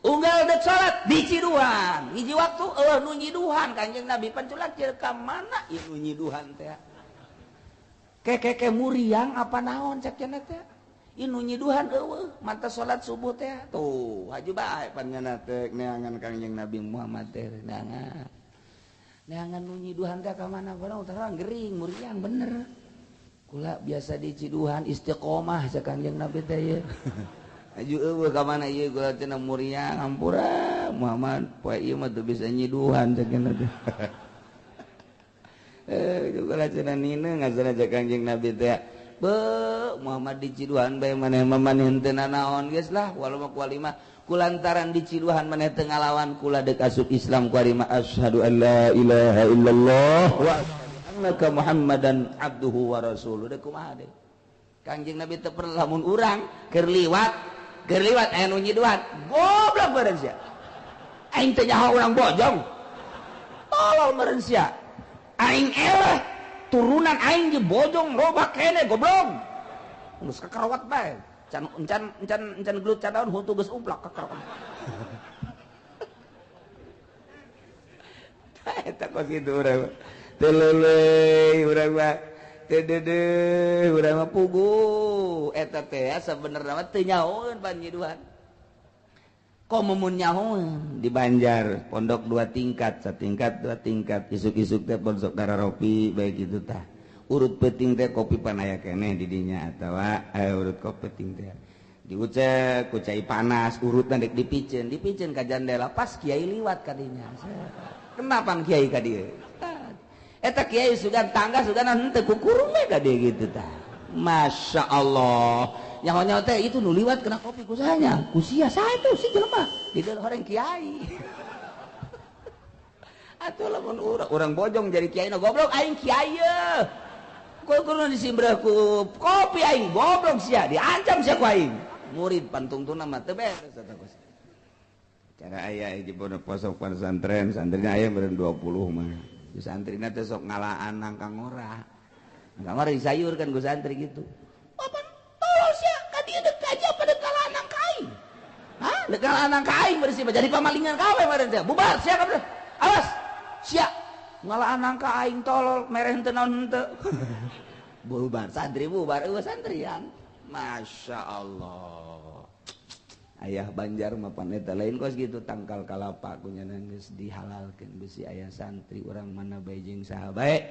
Speaker 2: Unggal deuk salat diciduhan. Hiji waktu eueuh nu nyiduhan Kangjeng Nabi panculak jeung ka mana ieu nu nyiduhan teh. Keke muriang apa naon cek cenah teh. Ieu nu nyiduhan eueuh manta salat subuh teh. Tuh haju bae panjenengan teh neangan Kangjeng Nabi Muhammad teh neangan. Neangan nu nyiduhan teh ka mana barang terang gering muriang bener. Kula biasa di ciduhan istiqomah cek Kangjeng Nabi teh ieu. Aju eueuh ka mana ieu kula cenah muriang hampura Muhammad poe ieu mah teu bisa nyiduhan cek Nabi. Kula cenah nina ngazana cek Kangjeng Nabi teh. Be Muhammad di ciduhan bae maneh mah maneh henteu nanaon geus lah walau mah kualima kulantaran di ciduhan maneh teu ngalawan kula deuk asup Islam kualima asyhadu an la ilaha illallah wa annaka Muhammadan abduhu wa rasuluh. Deuk kumaha deui Kangjeng Nabi teu perlu lamun urang keur liwat aya nu nyiduhan goblok meureun sia aing teh nyaho urang bojong tolol meureun sia aing eleh turunan aing di bojong loba kene goblok geus kakarowat bae can encan encan encan gelut cadaun huntu geus uplak kakarowat eta kos kitu urang teu leuleuy urang mah teu deudeuh urang mah puguh eta teh sabenerna mah teu nyahoeun panyiduhan komo mun nyahoeun di Banjar pondok 2 tingkat satingkat 2 tingkat isuk-isuk teh pondok kararopi bae kitu tah urut peuting teh kopi pan aya keneh di dinya atawa urut kopi peuting teh diucek ku cai panas urutna dek dipiceun dipiceun ka jandela pas kiai liwat ka dinya kenapa kiai ka dieu eta kiai sugan tangga sugan henteu kukurung we ka dieu kitu tah. Masya Allah nyaho-nyaho teh itu nu liwat kena kopi kusahanya kusia saha itu si jelema di dalam orang kiai atuh lamun urang bojong jadi kiai na goblok aing kiai ye kukurung disimbreh ku kopi aing goblok sia diancam sia ku aing murid pantungtuna mah teu beres eta kos cara aya hiji pondok posok pesantren santrina aya meureun 20 mah santrina teh sok ngalaan nangka ngora nangka ngora disayur kan ku santri gitu apa tolol sia ka dieu deuk aja apa deuk kalaan nangka aing hah deuk kalaan nangka aing bersih jadi pamalingan kawe meureun teh bubar sia kabeh awas sia ngalaan nangka aing tolol mere henteu naon henteu bubar santri bubar eueuh santrian Masya Allah ayah Banjar mah pan eta lain kos gitu tangkal kalapa ku nya geus dihalalkeun bisi ayah santri urang mana bae jeung saha bae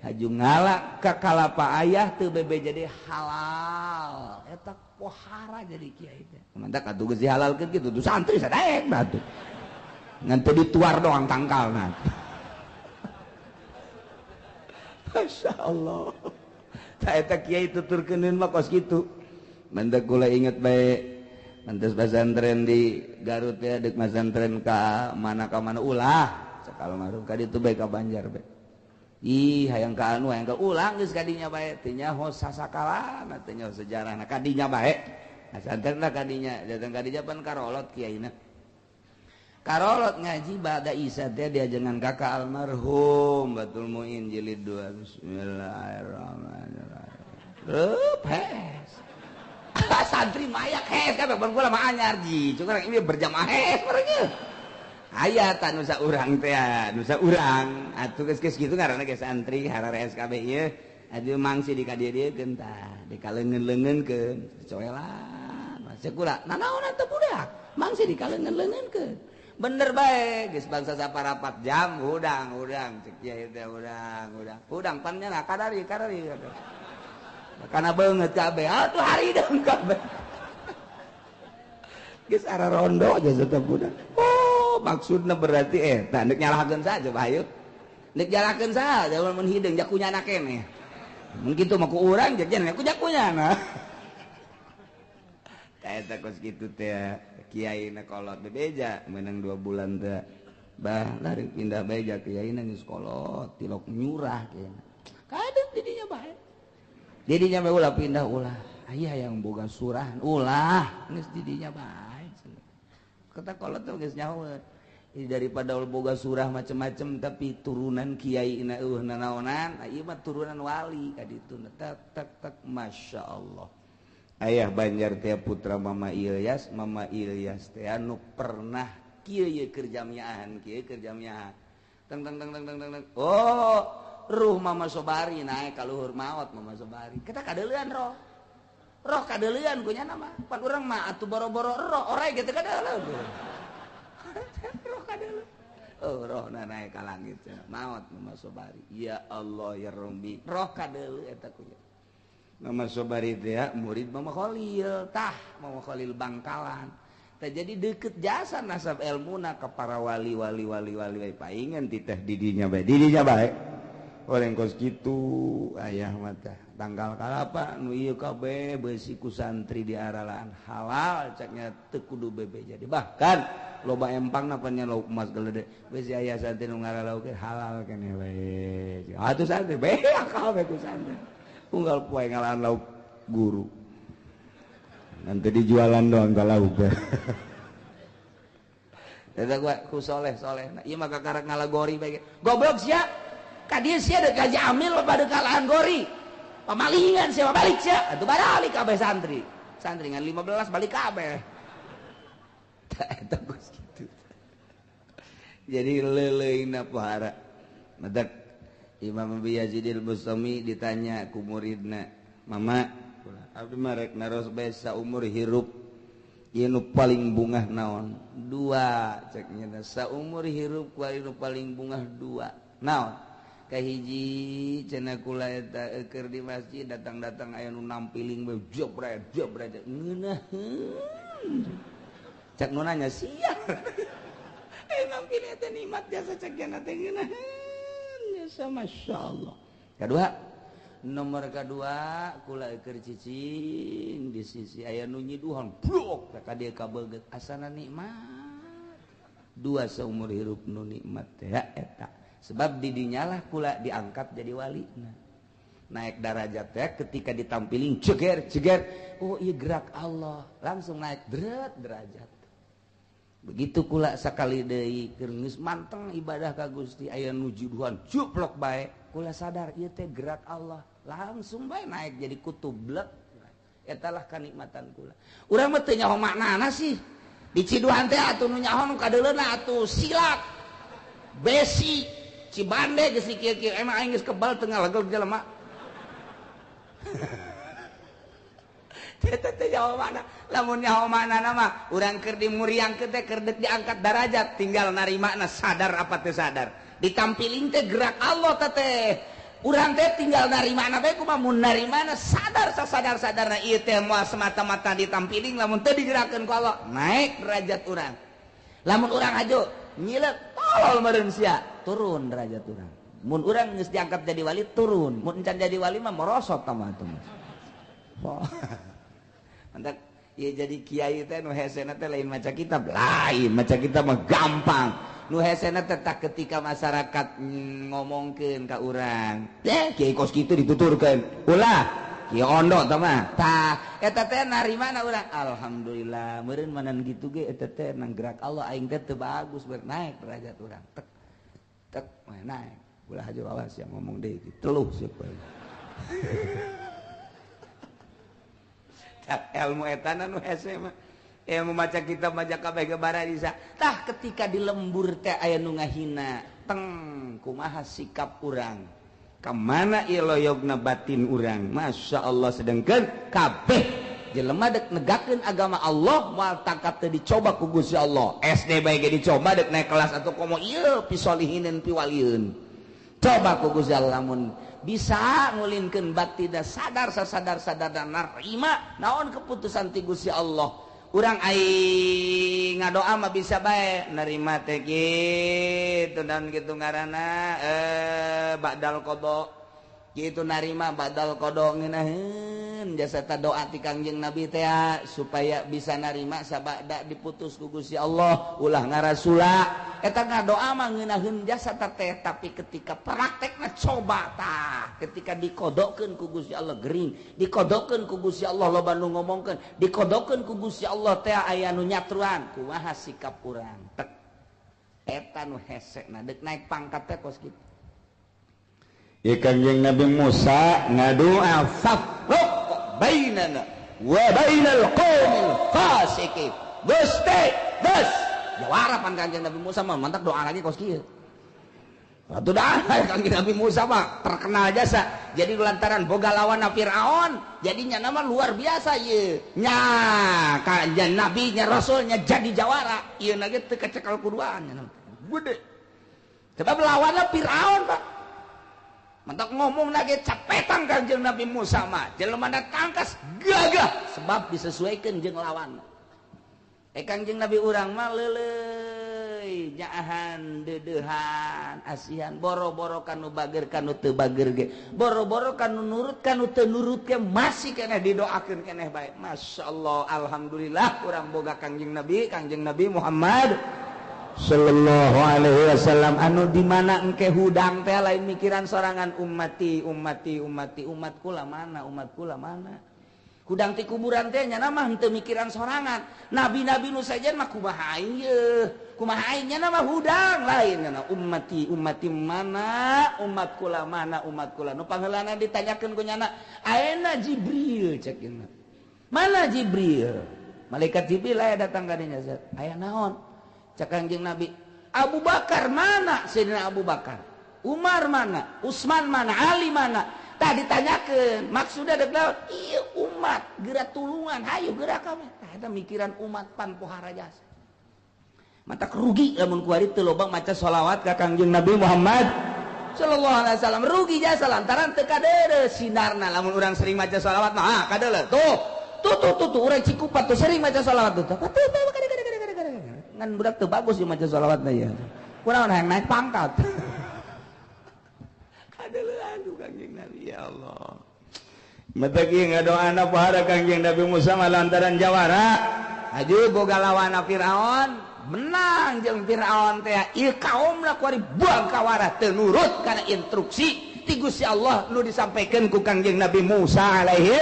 Speaker 2: haju ngala ka kalapa ayah teu bebe jadi halal eta pohara jadi kiai teh mantak atuh geus dihalalkeun kitu tuh santri sadaek atuh ngan teu dituar doang tangkalna. Masya Allah tah eta kiai tuturkeuneun mah kos kitu mantak kula inget bae mantas pesantren di Garut ya dek pesantren ka mana ulah sakalo marum ka ditu bae ka Banjar bae ih hayang ka anu hayang ka ulah geus ka dinya bae teu nyaho sasakalana teu nyaho sejarahna ka dinya bae pesantrenna ka dinya datang ka dinya pan karolot kiaina karolot ngaji ba'da isya teh diajengan kakak almarhum Batul Muin jilid 2 bismillahirrahmanirrahim reup hes santri mayak hes kabeh ban kula mah anyar ji cuma ini berjamaah hes barengnya aya ta nu saurang teh nu saurang atuh geus kitu ngaranna ge santri hararees kabeh ieu atuh mangsi di ka dieu-dieukeun tah dikaleungeun-leungeunkeun coelan masih kula nanaon atuh budak mangsi dikaleungeun-leungeunkeun bener bae geus bangsa saparapat jam hudang cek kiai teh hudang pan nya kadari karena banget kabeh atuh haridang kabeh geus ara rondo aja tetep budak oh maksudna berarti eta nek nyalahkeun saja bae nek nyalahkeun saja mun hideung jakunyana keneh mun kitu mah ku urang jajan ku jakunyana eta kos kitu teh kiai na kolot bebeja menang 2 bulan teh bah lari pindah beja kiai na geus kolot tilok nyurah kiai kadang didinya bae didinya bae ulah pindah ulah aya yang boga surahan ulah geus didinya bae kata kolot teh geus nyaho Daripada boga surah macem-macem tapi turunan kiai na eueuh nanaonan, ieu mah turunan wali ka ditu tak tak tak Masya Allah. Ayah Banjar teh putra Mama Ilyas, Mama Ilyas teh anu pernah kieu ye keur jamiahan, kieu keur jamiahan. Teng teng teng teng teng teng. Oh, ruh Mama Sobari naik ka luhur maot Mama Sobari. Kita kadeulean roh. Roh kadeulean ku nya mah. Pan urang mah atuh boro-boro roh orai gitu kadeulean. Roh kadeulean. Oh, roh na naik ka langit maot Mama Sobari. Ya Allah ya Rabbi. Roh kadeuleun eta ku nya. Mama Sobari teh murid Mama Khalil, tah Mama Khalil Bangkalan. Tah jadi deket jasa nasab elmuna ka para wali wali wali wali paingan titah didinya bae, didinya bae. Oleng kos kitu ayah mah tah tanggal kalapa nu ieu kabeh beusi ku santri di aralaan halal caknya teu kudu bebe jadi. Bahkan loba empangna pan nya lauk emas gelede beusi aya santri nu ngaralauk halal keneh bae. Atuh santri bae akal bae ku santri. Unggal poe ngalahan lauk guru. Nanti dijualan doang ka lauk. Eta gua ku soleh-soleh. Nah, ieu mah kakarak ngalagori bae. Goblok sia. Ka dieu sia deuk gaji amil pada kalahan gori. Pamalingan sia balik sia. Atuh balik kabeh santri. Santri ngan 15 balik kabeh. Tah eta geus kitu. Jadi leuleuna pohara. Matak Imam Abi Yazidil Bustami ditanya ku muridna, "Mama, abdi mah rek naros bae saumur hirup ieu nu paling bungah naon?" Dua cek nya saumur hirup ku nu paling bungah dua. Naon? Kahiji cenah kula eta keur di masjid datang-datang aya nu nampiling bae jebret jebret ngeunaheun. Cek nu nanya sia. Eh nampiling teh nikmat jasa cek nya teh ngeunaheun. Masya Allah. Kedua, nomor kedua kula keur cicing di sisi aya nu nyiduhan blok ka dieu kabeget asana nikmat. Dua seumur hirup nu nikmat teh eta. Sebab di dinyalah kula diangkat jadi wali. Naik darajat teh ketika ditampiling ceger ceger, oh iya gerak Allah, langsung naik deret derajat. Begitu kula sakali deui keur geus manteng ibadah ka Gusti aya nu juduhan juplok bae kula sadar ieu teh gerak Allah langsung bae naik jadi kutub blek eta lah kanikmatan kula. Urang mah teu nyaho maknana sih di ciduhan teh atuh nu nyaho nu kadeuleuna atuh silak besi Cibande geus kieu-kieu emang aing geus kebal teu ngalegel jelema. Teh nyaho mana lamun nyaho maknana mah urang keur dimuriangkeun teh keur deuk diangkat darajat tinggal narimana sadar apa teu sadar ditampiling teh gerak Allah teh urang teh tinggal narimana bae kumaha mun narimana sadar sasadar-sadarna ieu teh moal semata-mata ditampiling lamun teu digerakkeun ku Allah naik derajat urang lamun urang hajo nyileuk tolol meureun sia turun derajat urang mun urang geus diangkat jadi wali turun mun encan jadi wali mah merosot tah mah atuh. Mantap, ya jadi kiai teh nu hesena teh lain maca kitab, lain maca kitab mah gampang. Nu hesena teh tak ketika masyarakat ngomongkeun ka urang, teh kiai kos kitu dituturkeun. Ulah, kiai ondo tah mah. Tah, eta teh narimana urang? Alhamdulillah, meureun manan kitu ge eta teh nang gerak Allah aing teh teu bagus ber naik derajat urang. Tek tek naik. Ulah aja awas yang ngomong deui teluh siapa. Ilmu etana nu hese mah ilmu maca kitab maca kabeh ge bararisa. Tah ketika di lembur teh aya nu ngahina teng kumaha sikap urang ka mana ieu loyogna batin urang Masya Allah sedengkeun kabeh jelema dek negakeun agama Allah moal tangkap teh dicoba ku Gusti Allah. SD bae ge dicoba dek naik kelas atau komo ieu pisolihinin piwalieun coba ku Gusti Allah lamun bisa ngulinkeun batin sadar sasadar-sadar dan narima naon keputusan ti Gusti Allah. Urang aing ngadoa mah bisa bae nerima teh kitu dan kitu ngaranna badal qada kitu narima badal qada ngeunaheun jasa ta doa ti Kangjeng Nabi teh supaya bisa narima sabada diputus ku Gusti Allah ulah ngarasula eta ngadoa mah ngeunaheun jasa teh tapi ketika praktekna coba tah ketika dikodokeun ku Gusti Allah gering dikodokeun ku Gusti Allah loba nu ngomongkeun dikodokeun ku Gusti Allah teh aya nu nyatruan kumaha sikap urang tek
Speaker 3: Eta nu hese na deuk naik pangkat teh kos kitu.
Speaker 2: Ieu Kangjeng Nabi Musa ngadoa fafruq bainana wa bainal qaumil fasiqin. Gusti, geus jawara pan Kangjeng Nabi Musa mah mantak doa lagi kos kieu. Atuh dah Kangjeng Nabi Musa mah terkenal jasa. Jadi lantaran boga lawan Firaun, jadinya nama luar biasa ieu. Nya kanjeng Nabi nya rasulnya jadi jawara. Ieu na ge teu kacekal kuduaan nya. Gede. Sebab lawanna Firaun, Pak. Mantak ngomong lagi capetang Kangjeng Nabi Musa mah. Jelema tangkas gagah sebab disesuaikan jeung lawan. Kangjeng Nabi urang mah leuleuy nyaahan deudeuhan asihan boro-boro kanu bager kanu teu bager ge boro-boro kanu nurut kanu teu nurut ge masih keneh didoakeun keneh bae. Masyaallah, alhamdulillah urang boga Kangjeng Nabi Muhammad sallallahu alaihi wasallam anu di mana engke hudang teh lain mikiran sorangan ummati ummati ummati umat kula mana umat kula mana. Hudang ti kuburan teh nya mah henteu mikiran sorangan. Nabi-nabi nu sajen mah kumaha aing yeuh, kumaha aing nya mah hudang lain nya ummati ummati mana umat kula mana umat kula. Nu pangheulana ditanyakeun ku nyana, ayeuna Jibril cek nya. Mana Jibril? Malaikat Jibril aya datang ka dinya. Aya naon? Cek Kangjeng Nabi, Abu Bakar mana? Sayyidina Abu Bakar. Umar mana? Utsman mana? Ali mana? Tah ditanyakeun, maksudna deuk naon? Ieu umat geura tulungan, hayu geura kami. Tah eta mikiran umat pan pohara jasa. Matak rugi lamun kuari teu loba maca sholawat ka Kangjeng Nabi Muhammad sallallahu alaihi wasallam. Rugi jasa lantaran teu kadeuleu sinarna lamun urang sering maca sholawat mah ah kadeuleu. Tuh, tuh tuh tuh, tuh urang Cikupa tuh sering maca sholawat tuh. Tuh ngan budak teu bagus ieu maca sholawatna ieu. Kunaon hayang naik pangkat. Aduh Kangjeng Nabi ya Allah. Matak ieu ngadoana pohara Kangjeng Nabi Musa mah lantaran jawara. Aju boga lawana Firaun, menang jeung Firaun teh. Ieu kaumna kuari buang kawara teu nurut kana instruksi ti Gusti Allah nu disampaikan ku Kangjeng Nabi Musa alaihi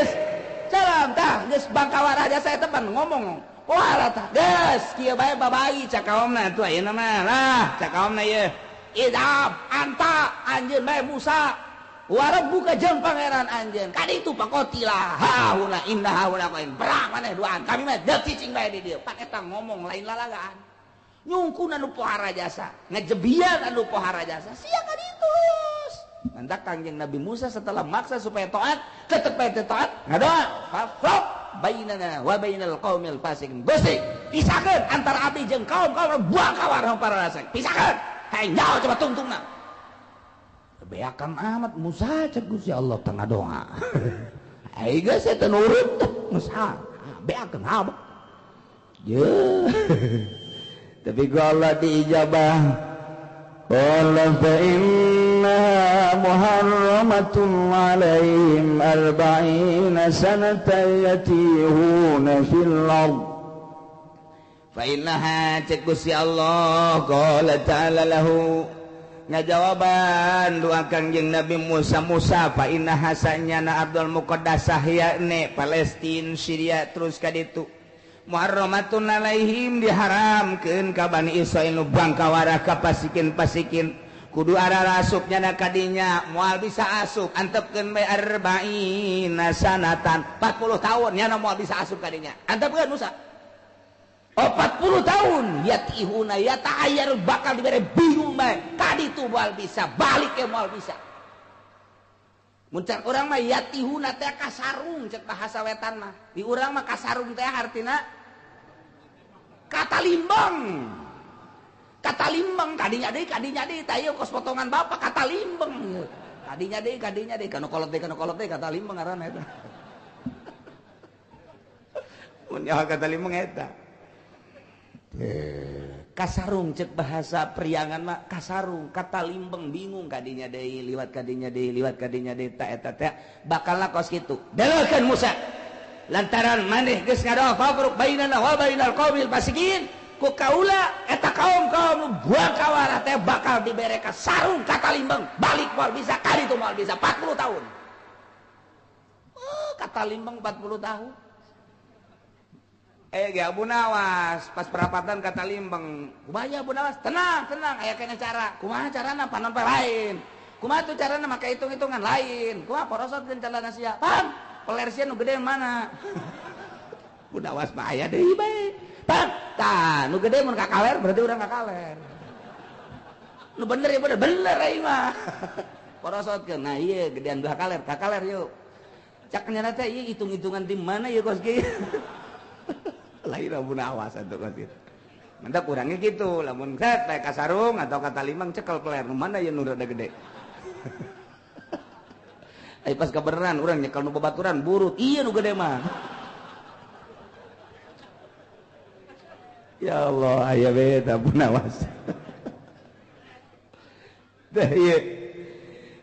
Speaker 2: salam. Tah geus bangkawara jasa eta pan ngomong. Pohara tah geus kieu bae babai cak kaumna atuh ayeuna mah lah cak kaumna ieu. Idhab anta anjeun bae Musa wa rabbuka jeung pangeran anjeun kaditu pakotilah hauna inna hauna qain perang maneh duaan kami mah deuk cicing bae di dieu pan eta ngomong lain lalagaan nyungkun anu pohara jasa ngejebian anu pohara jasa sia kaditu mantak Kangjeng Nabi Musa setelah maksa supaya taat tetep bae teu taat ngadoa fafraq bainana wa bainal qaumil fasiqin Gusti pisahkeun antara abdi jeung kaum-kaum buang kawar para rasa pisahkeun. Hai nyawa coba tungtungna. Beakan amat Musa cek Gusti Allah tengah doa. Ai geus eta nurut Musa. Beakan amat. Ye. Tapi ku Allah diijabah. Qala fa inna muharramatun alaihim arba'ina sanatan yatihuna fil ardh. Fa innaha cek Gusti Allah qala ta'ala lahu ngajawaban doa Kangjeng Nabi Musa Musa fa innaha sanyana Abdul Muqaddasah yakni Palestina Syria terus ka ditu muharramatun alaihim diharamkeun ka Bani Israil nu bangkawara ka pasikin-pasikin kudu ararasup nyana kadinya moal bisa asup antepkeun bae arba'ina sanatan 40 tahun nyana moal bisa asup kadinya antepkeun Musa 40 tahun yatihuna yata'ayyar bakal dibere bingung bae kaditu moal bisa balik ke moal bisa muncak urang mah yatihuna teh kasarung cek bahasa wetan mah di urang mah kasarung teh artina kata limbang kadinya deui tah ieu kos potongan bapak kata limbang kadinya deui kanu kolot deui kata limbang ngaranna eta mun nyaho kata limbang eta kasarung cek bahasa priangan mah kasarung kata limbeng bingung kadinya deui liwat kadinya deui liwat kadinya deui ta eta teh bakalna kos kitu deleukeun Musa lantaran maneh geus ngadoa fafruq bainana wa bainal qaumil fasiqin ku kaula eta kaum-kaum nu buang kawara teh bakal dibere kasarung kata limbeng balik moal bisa kaditu moal bisa 40 tahun. Oh, kata limbeng 40 tahun. Ge Abu Nawas pas perapatan kata Limbeng. Kumaha Abu Nawas? Tenang, tenang, aya kena cara. Kumaha carana panon lain. Kumaha tuh carana make hitung-hitungan lain. Kumaha porosotkeun calana sia. Paham? Peler sia nu gede mana? Abu Nawas mah aya deui bae. Paham? Tah, nu gede mun ka kaler berarti urang ka kaler. Nu bener ya bener, bener aing mah. Porosotkeun. Nah ieu gedean belah kaler, ka kaler yuk. Cak nyana teh ieu hitung-hitungan di mana ieu kos kieu. Lain Abu Nawas atuh kos kieu. Mantap kurangnya gitu, lamun set bae ka sarung atau ka Talimang cekel peler nu mana ieu nu rada gede. Ai pas kabeneran urang nyekel nu babaturan burut, ieu nu gede mah. Ya Allah, aya we Abu Nawas. Tah ieu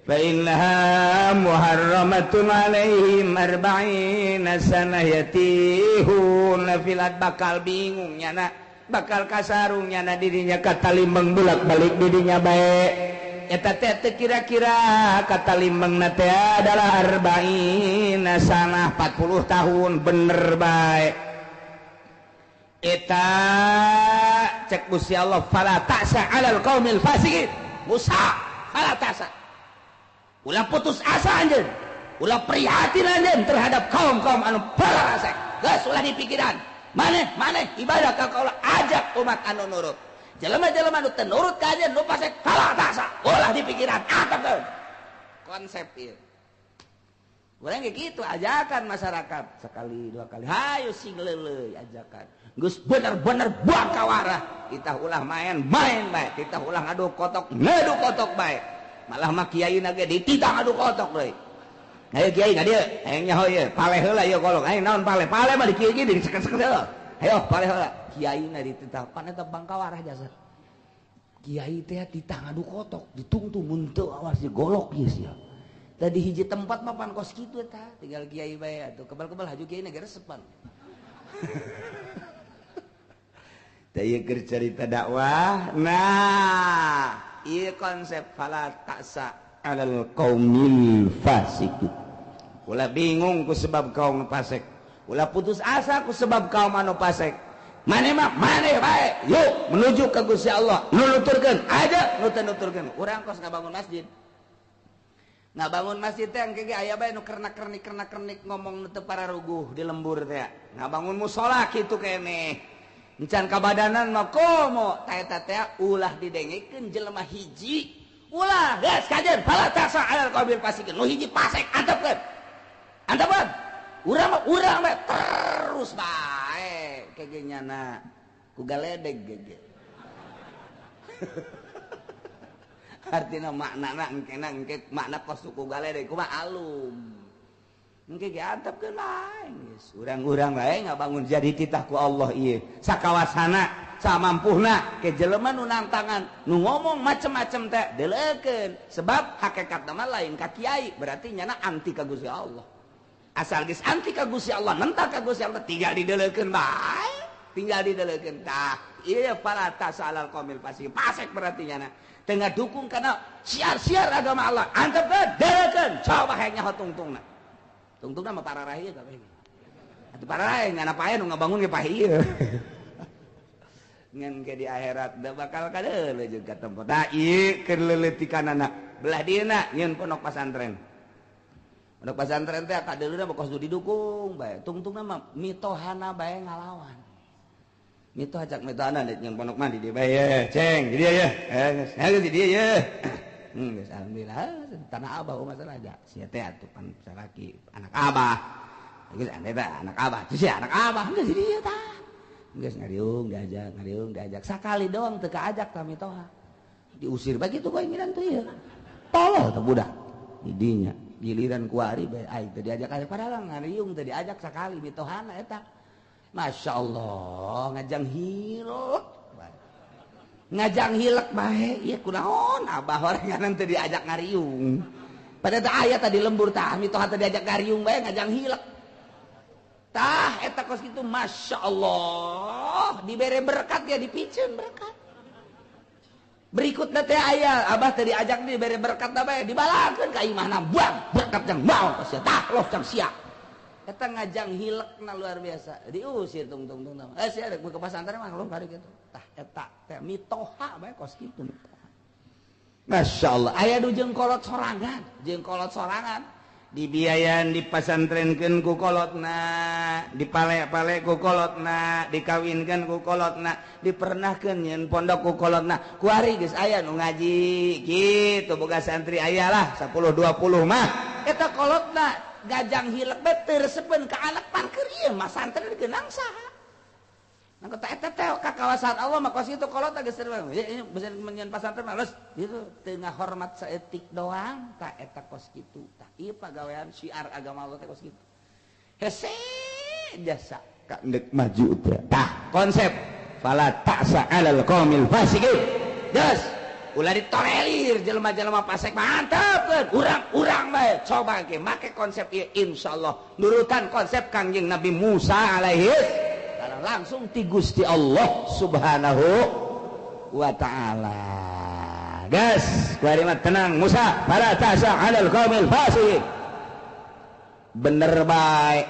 Speaker 2: fa innaha muharramatun alaihim arba'ina sanah yatihuna fil ard, bakal bingung nyana, bakal kasarung nyana dirinya ka Talimbang bolak-balik dirinya bae. Eta teh kira-kira ka Talimbang na teh adalah arba'ina sanah 40 tahun bener bae. Eta cek Gusti Allah fala ta'sa 'alal qaumil fasiqin. Musa fala ta'sa, ulah putus asa anjeun, ulah prihatin anjeun terhadap kaum-kaum anu fasik. Geus ulah dipikiran. Maneh maneh ibadah ka kaula ajak umat anu nurut. Jelema-jelema anu teu nurut ka anjeun nu fasik fala ta'sa, ulah dipikiran. Atepkeun konsep ieu. Urang ge kitu ajakan masyarakat sekali dua kali. Hayu sing leuleuy ajakan. Geus bener-bener bakawarah. Kita ulah main-main bae, kita ulah ngadu kotok, ngadu kotok bae. Malah mah kiai na ge dititah ngadu kotok deui. Hayu kiai ka dieu, hayang nyaho ieu, paleh heula ieu kolong. Hayang naon paleh? Paleh mah di kieu ge diseket-seket heula. Hayo paleh heula. Kiai na dititah pan eta bangkawarah jasa. Kiai teh titah ngadu kotok, ditungtung mun teu awas golok ieu sia. Tadi hiji tempat mah pan kos kitu eta, tinggal kiai bae atuh kebal-kebal haju kiai na geresepan. Tah ieu keur carita dakwah. Nah, ieu konsep fala ta'sa 'alal qaumil fasiqin. Ulah bingung ku sebab kaum fasik. Ulah putus asa ku sebab kaum anu fasik. Maneh mah maneh bae. Yuk menuju ka Gusti Allah. Nu nuturkeun aja nu teu nuturkeun. Urang kos ngabangun masjid. Ngabangun masjid teh engke ge aya bae nu kernak-kernik ngomong nu teu pararuguh di lembur teh. Ngabangun musala kitu keneh. Encan kabadanan mah komo ta eta teh ulah didengekeun jelema hiji. Ulah geus kajeun fala ta'sa 'alal qaumil fasiqin. Nu hiji fasik antepkeun. Antepkeun. Urang mah urang bae terus bae kege nyana ku galedeg gege. Artina maknana engkena engke makna kos suku galedeg kumaha alum. Engke ge antepkeun bae geus. Urang-urang bae ngabangun jadi titah ku Allah ieu. Sakawasana samampuhna ke jelema nu nantangan nu ngomong macem-macem teh deleukeun sebab hakikatna mah lain ka kiai berarti nyana anti ka Gusti Allah. Asal geus anti ka Gusti Allah nentang ka Gusti Allah tinggal dideleukeun bae, tinggal dideleukeun. Tah ieu fala ta'sa 'alal qaumil fasiqin. Fasik berarti nyana teu ngadukung kana siar-siar agama Allah. Antepkeun deleukeun coba hayang nyaho tungtungna. Tungtungna mah pararah ieu kabeh. Atuh pararah nyana pae nu ngabangun ge pae ieu. Ngan ke di akhirat da bakal kadeuleu jeung ka tempat. Tah ieu keur leuletikanana. Belah dieuna nyieun pondok pasantren. Pondok pasantren teh kadeuleuna mah kos didukung bae. Tungtungna mah mitohana bae ngalawan. Mitoh cak mitohana nyieun pondok mah di dieu bae ye, ceng di dieu ye. Geus geus di dieu ye. Geus alhamdulillah tanah abah masalah aja. Sia teh atuh pan salaki anak abah. Geus ane teh anak abah. Sia anak abah geus di dieu tah. Geus ngariung diajak sakali doang teu kaajak ka mitoha. Diusir bae kitu ku tuh ieu. Tolol teh budak. Didinya giliran kuari bae aing teu diajak aya padahal ngariung teu diajak sakali mitohana eta. Masya Allah ngajang hilek. Ngajang hilek bae ieu kunaon abah horengan teu diajak ngariung. Padahal teh aya tadi lembur tah mitoha teu diajak ngariung bae ngajang hilek. Tah eta kos kitu Masya Allah dibere berkat ya dipiceun berkat. Berikutna teh aya abah teh diajak dibere berkat bae dibalakeun ka imahna buang berkat jang maon kos sia tah loh jang sia.
Speaker 1: Eta ngajang hilekna luar biasa. Diusir tung tung tung. Sia rek ke pasantren mah lu bari kitu. Tah eta teh mitoha bae kos kitu mitoha. Masya Allah, aya du jeung kolot sorangan,
Speaker 2: dibiayaan dipasantrenkeun ku kolotna, dipale-pale ku kolotna, dikawinkeun ku kolotna, dipernahkeun nyeun pondok ku kolotna. Kuari geus aya nu ngaji kitu boga santri aya lah 10 20 mah.
Speaker 1: Eta kolotna gajang hilek bae teu resepeun ka anak parkir ieu mah santri digeunang saha. Nah, eta teh ka kawasan Allah mah kos kitu kolot geus bisa menyeun pasantren mah geus kitu teu ngahormat saeutik doang tah eta kos kitu. Tah ieu pagawean syiar agama Allah teh kos kitu. Hese jasa
Speaker 2: ka endek maju teh. Tah konsep fala ta'sa 'alal qaumil fasiqin.
Speaker 1: Geus ulah ditolerir jelema-jelema fasik mantap urang-urang bae coba ge make konsep ieu insyaallah nurutan konsep Kangjeng
Speaker 2: Nabi Musa alaihi
Speaker 1: langsung ti Gusti Allah
Speaker 2: Subhanahu wa ta'ala. Gas, kuari mah tenang Musa, fala ta'sa 'alal qaumil fasiqin. Bener bae.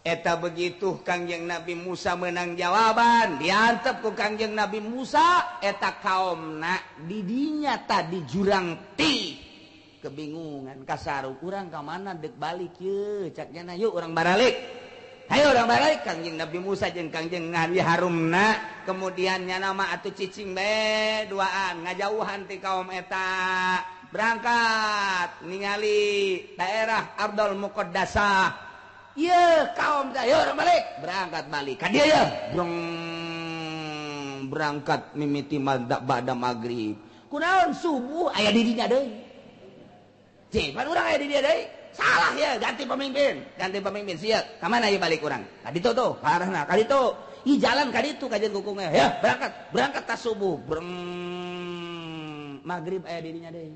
Speaker 2: Eta begitu Kangjeng Nabi Musa menang jawaban, diantep ku Kangjeng Nabi Musa eta kaomna didinya tadi jurang ti
Speaker 1: kebingungan kasaru urang ka mana deuk balik ye cak nya yuk urang baralik.
Speaker 2: Hayo urang balik Kangjeng Nabi Musa jeung Kangjeng Nabi Harumna kemudian nya nama atuh cicing bae duaan ngajauhan ti kaum eta berangkat ningali daerah Ardul Muqaddasah
Speaker 1: ieu kaum teh ayo urang balik berangkat balik ka dieu ye
Speaker 2: breng berangkat mimiti ba'da magrib
Speaker 1: kunaon subuh aya di dinya deui cih pan urang aya di dieu deui salah ya ganti pemimpin siap ka mana ieu balik urang ka ditu tuh ka arahna ka ditu ih jalan ka ditu kajian kukungnya ya berangkat tas subuh breng maghrib aya di dinya deui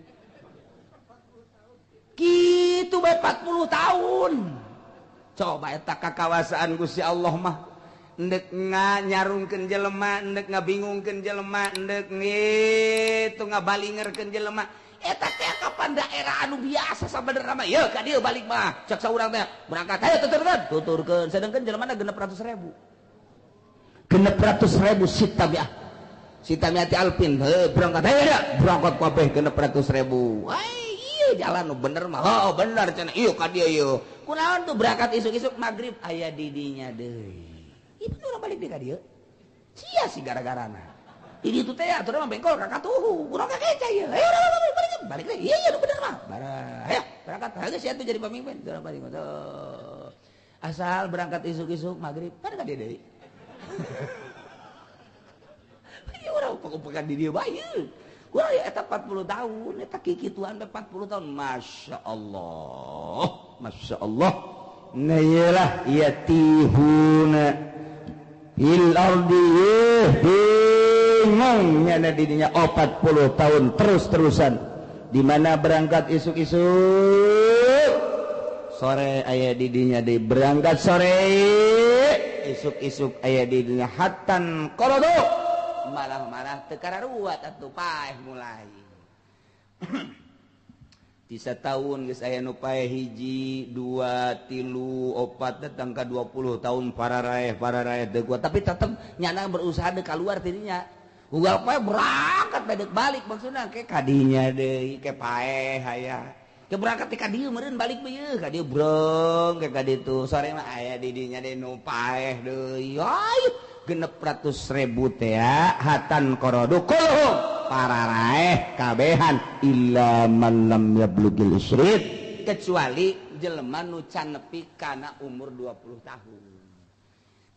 Speaker 1: kitu bae 40 tahun
Speaker 2: coba eta kakawasaan Gusti Allah mah endek nyarungkeun jelema endek ngabingungkeun jelema endek ngitu ngabalingerkeun jelema
Speaker 1: eta teh kapan daerah anu biasa sabenerna mah yeuh ka dieu balik mah cek saurang teh berangkat hayo tuturkeun tuturkeun sedengkeun jelemana 600.000
Speaker 2: 600.000 sitamiah sitamiati alpin heuh berangkat hayo berangkat kabeh 600.000
Speaker 1: ai ieu jalan nu bener mah oh bener cenah ieu ka dieu ieu kunaon tuh berangkat isuk-isuk magrib aya di dinya deui ieu urang balik deui ka dieu sia sih gara-garana ini tuh teh atuh mah bengkol ka katuhu urang ka keca ieu ayo urang balik lagi iya iya bener mah barang ayo berangkat geus sia tuh jadi pemimpin urang balik tuh asal berangkat isuk-isuk magrib pan ka dieu deui ieu urang pek-pekan di dieu bae urang eta 40 tahun eta kikituan 40 tahun
Speaker 2: Masya Allah Masya Allah nah iyalah yatihuna fil ardi bingung nyana didinya 40 tahun terus-terusan di mana berangkat isuk-isuk sore aya didinya di berangkat sore isuk-isuk aya didinya hatan qorodo
Speaker 1: malah-malah teu kararuat atuh paeh mulai
Speaker 2: tisa tahun geus aya nu paeh hiji dua tilu opat datang ka 20 tahun pararaeh teu kuat
Speaker 1: tapi tetep nyana berusaha deuk kaluar tidinya ugal paeh berangkat bae deuk balik maksudna ke
Speaker 2: kadinya deui ke paeh aya
Speaker 1: ke berangkat teh ka dieu meureun balik bae ka dieu brong ke ka ditu sore mah aya di dinya deui nu paeh deui ay
Speaker 2: 600.000 teh hatan qorodu kulluhum pararaeh kabehan illa man lam yablugil isrid
Speaker 1: kecuali jelema nu can nepi kana umur 20 tahun.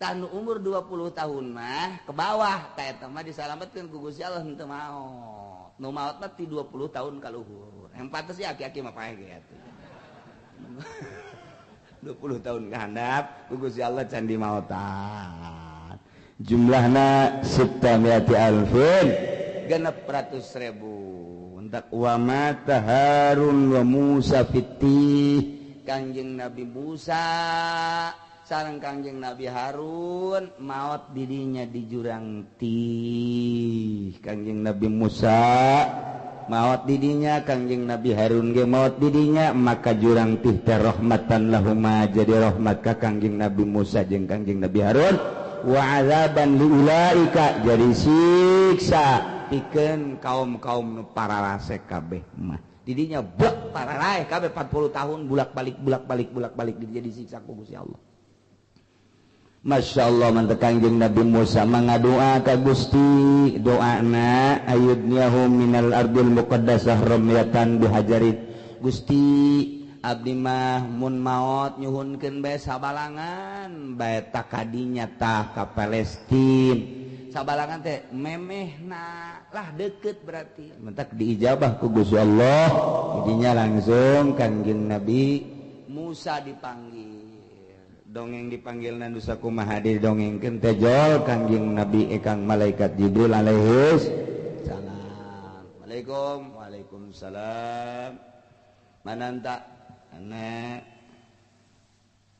Speaker 1: Tah nu umur 20 tahun mah ke bawah tah eta mah disalametkeun ku Gusti Allah henteu maot. Nu maot mah ti 20 tahun ka luhur. Yang pantes sih aki-aki mah paeh ge atuh.
Speaker 2: 20 tahun ka handap ku Gusti Allah can dimaotan. Jumlahna sittamiati alfin 600.000 entak wa mata Harun wa Musa fiti
Speaker 1: Kangjeng Nabi Musa sareng Kangjeng Nabi Harun maot didinya di jurang tih.
Speaker 2: Kangjeng Nabi Musa Maot didinya Kangjeng Nabi Harun ge maot didinya maka jurang tih teh rahmatan lahuma jadi rahmat ka Kangjeng Nabi Musa jeung Kangjeng Nabi Harun wa azaban liulaika jadi siksa pikeun kaum-kaum nu pararase kabeh mah didinya bek pararae kabeh 40 tahun bulak-balik bulak-balik bulak-balik jadi siksa ku Gusti Allah. Masya Allah mantek Kangjeng Nabi Musa mangadoa ka Gusti doana ayudnyahu minal ardil muqaddasah ramyatan bihajarin Gusti abdi mah mun maot nyuhunkeun bae sabalangan bae takadinya tah ka Palestin sabalangan teh memehna lah deket berarti mentak diijabah ku Gusti Allah jadinya langsung Kangjeng Nabi Musa dipanggil dongeng dipanggil nusa kumaha didongengkeun teh jol Kangjeng Nabi ekang malaikat Jibril alaihis salam. Waalaikum waalaikumsalam. Mananta ana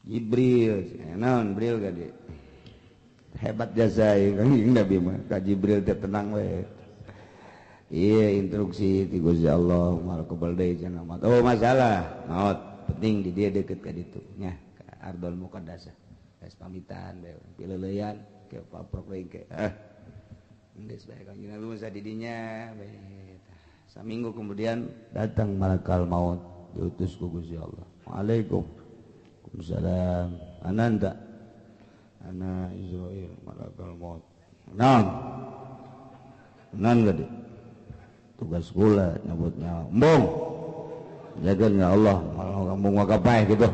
Speaker 2: Jibril naon Jibril gade hebat jasa Kangjeng Nabi mah ka Jibril teh tenang we. Iya instruksi ti Gusti Allah moal kebal deui cenah maot. Oh masalah maot penting di dia deket ka ditu nya. Ardol muqaddasah. Geus pamitan bae pileuleyan ke paprok deui ke. Geus bae Kangjeng Nabi Musa di dinya bae. Saminggu kemudian datang malakal maut diutus ku Gusti Allah. Waalaikum salam. Ananda ana Israil malakal maut. Naon? Naon gede? Tugas kula nyebut nyawa. Embung. Jaga ya Allah, malah kampung wakapaeh gitu.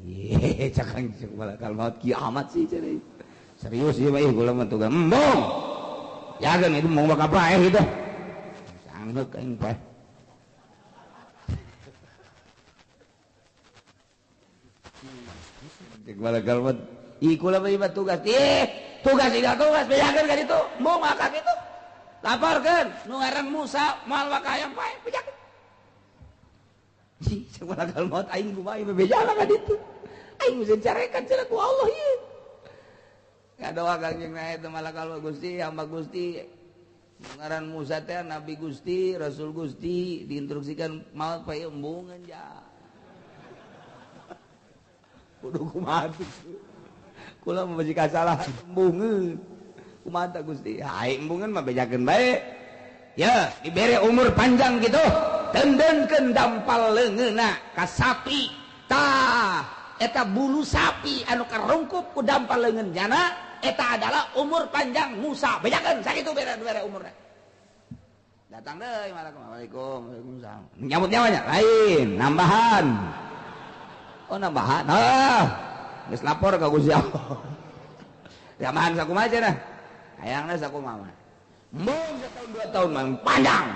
Speaker 2: Ye, cakang malakal maut kiamat sih jadi. Serius ieu mah kula mah tugas. Embung. Jaga itu mau wakapaeh gitu. Sanggeuk aing paeh. Cek malakal maut. Ih kula mah tugas. Ih, tugas tidak tugas bejakeun ka ditu. Embung maka kitu. Laporkeun nu ngaran Musa moal wakayang paeh bejakeun. Cek malakal maut aing kumaha ieu bejana ka ditu. Aing geus carekan cenah ku Allah ieu. Ngadoa Kangjeng Nabi teh malakal maut Gusti hamba Gusti ngaran Musa teh Nabi Gusti, Rasul Gusti diinstruksikan maut paeh embungeun ja. Kudu kumaha kula mah bisi kasalah embungeun. Kumaha tah Gusti? Hae embungeun mah bejakeun bae. Ya, dibere umur panjang gitu. Tendenkeun dampal leungeunna ka sapi. Tah, eta bulu sapi anu karungkup ku dampal leungeun jana eta adalah umur panjang Musa. Bejakeun sakitu bere umurna. Datang deui Waalaikumsalam. Waalaikumsalam. Nyambut nyawanya lain, nambahan. Oh nambahan. Ah, geus lapor ka Gusti Allah. Tambahan sakumaha cenah? Hayangna sakumaha. Embung setahun dua tahun mah panjang.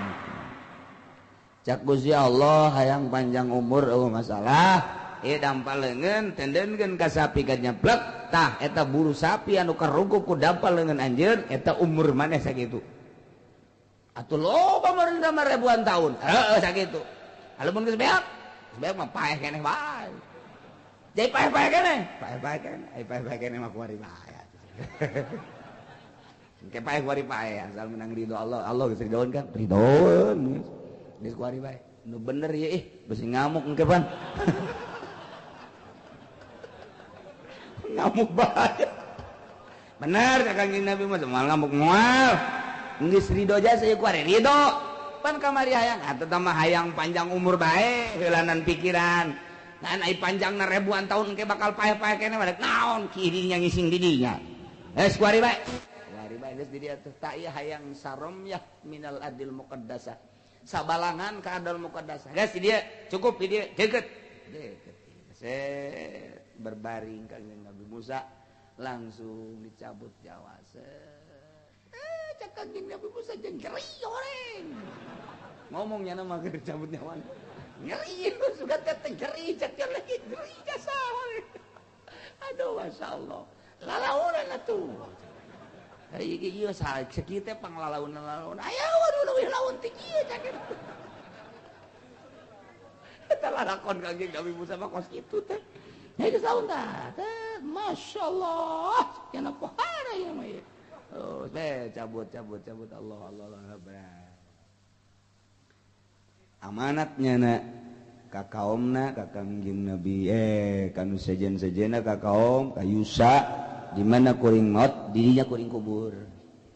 Speaker 2: Cak Gusti Allah hayang panjang umur eueuh masalah. Ieu dampal leungeun tendenkeun ka sapi ka nyeplek tah eta bulu sapi anu karungkup ku dampal leungeun anjeun eta umur maneh sakitu. Atuh loba meureun mah ribuan tahun. Heeh sakitu. Lamun geus beak, geus beak mah paeh keneh bae. Jadi paeh-paeh keneh, paeh-paeh keneh, ai paeh-paeh keneh mah kuari bae. Engke paeh kuari paeh asal menang ridho Allah, Allah geus ridoeun kan? Ridoeun. Geus kuari bae. Nu bener ye ih, besi ngamuk engke pan. Ngamuk bae. Bener ka Kangjeng Nabi mah moal ngamuk moal. Geus ridho jasa ieu kuari ridho. Pan kamari hayang atuh mah hayang panjang umur bae heulanan pikiran. Ngan ai panjangna ribuan tahun engke bakal paeh-paeh keneh balik naon kirinya ngising di dinya. Geus kuari bae. Kuari bae geus di dieu tuh tak ieu hayang saromyah minal adil muqaddasah. Sabalangan ka adil muqaddasah. Geus di dieu cukup di dieu deket. Deket. Set berbaring Kangjeng Nabi Musa langsung dicabut nyawa. Cek Kangjeng Nabi Musa jeung nyeri horeng. Ngomongnya mah keur cabut nyawa. Nyeri sudah teh nyeri cek lagi nyeri jasa. Aduh masyaallah. Lalaunan atuh. Ieu ieu sakieu teh panglalaunan-lalaunan. Aya waduh leuwih laun ti kieu cek. Eta lalakon Kangjeng Nabi Musa mah kos kitu teh. Ya geus laun tah. Masyaallah. Kana pohara ieu mah ieu. Oh, cabut cabut cabut Allah Allah Allah. Amanatnya na ka kaomna ka Kangjeng Nabi kanu sejen-sejena ka kaom ka Yusa di mana kuring maot didinya kuring kubur.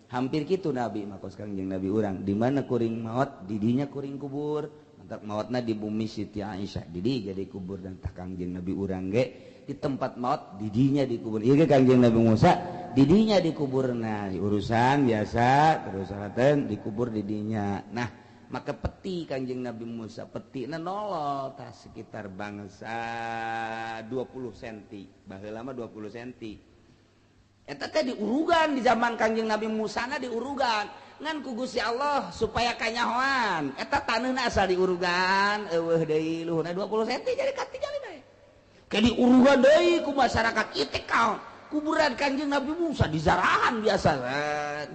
Speaker 2: Hampir kitu Nabi mah kos Kangjeng Nabi urang di mana kuring maot didinya kuring kubur. Mantak maotna di bumi Siti Aisyah didi jadi kubur dan tah Kangjeng Nabi urang ge di tempat maot didinya dikubur. Ieu ge Kangjeng Nabi Musa didinya dikuburna urusan biasa terus salaten dikubur didinya. Nah maka peti Kangjeng Nabi Musa petina nolol tah sekitar bangsa 20 cm baheula mah 20 cm eta teh diurugan di zaman Kangjeng Nabi Musa na diurugan ngan ku Gusti Allah supaya kanyahoan eta taneuhna asal diurugan eueuh deui luhurna 20 cm jadi katingali bae ke diurugan deui ku masyarakat ieu teh kuburan Kangjeng Nabi Musa dizarahan biasa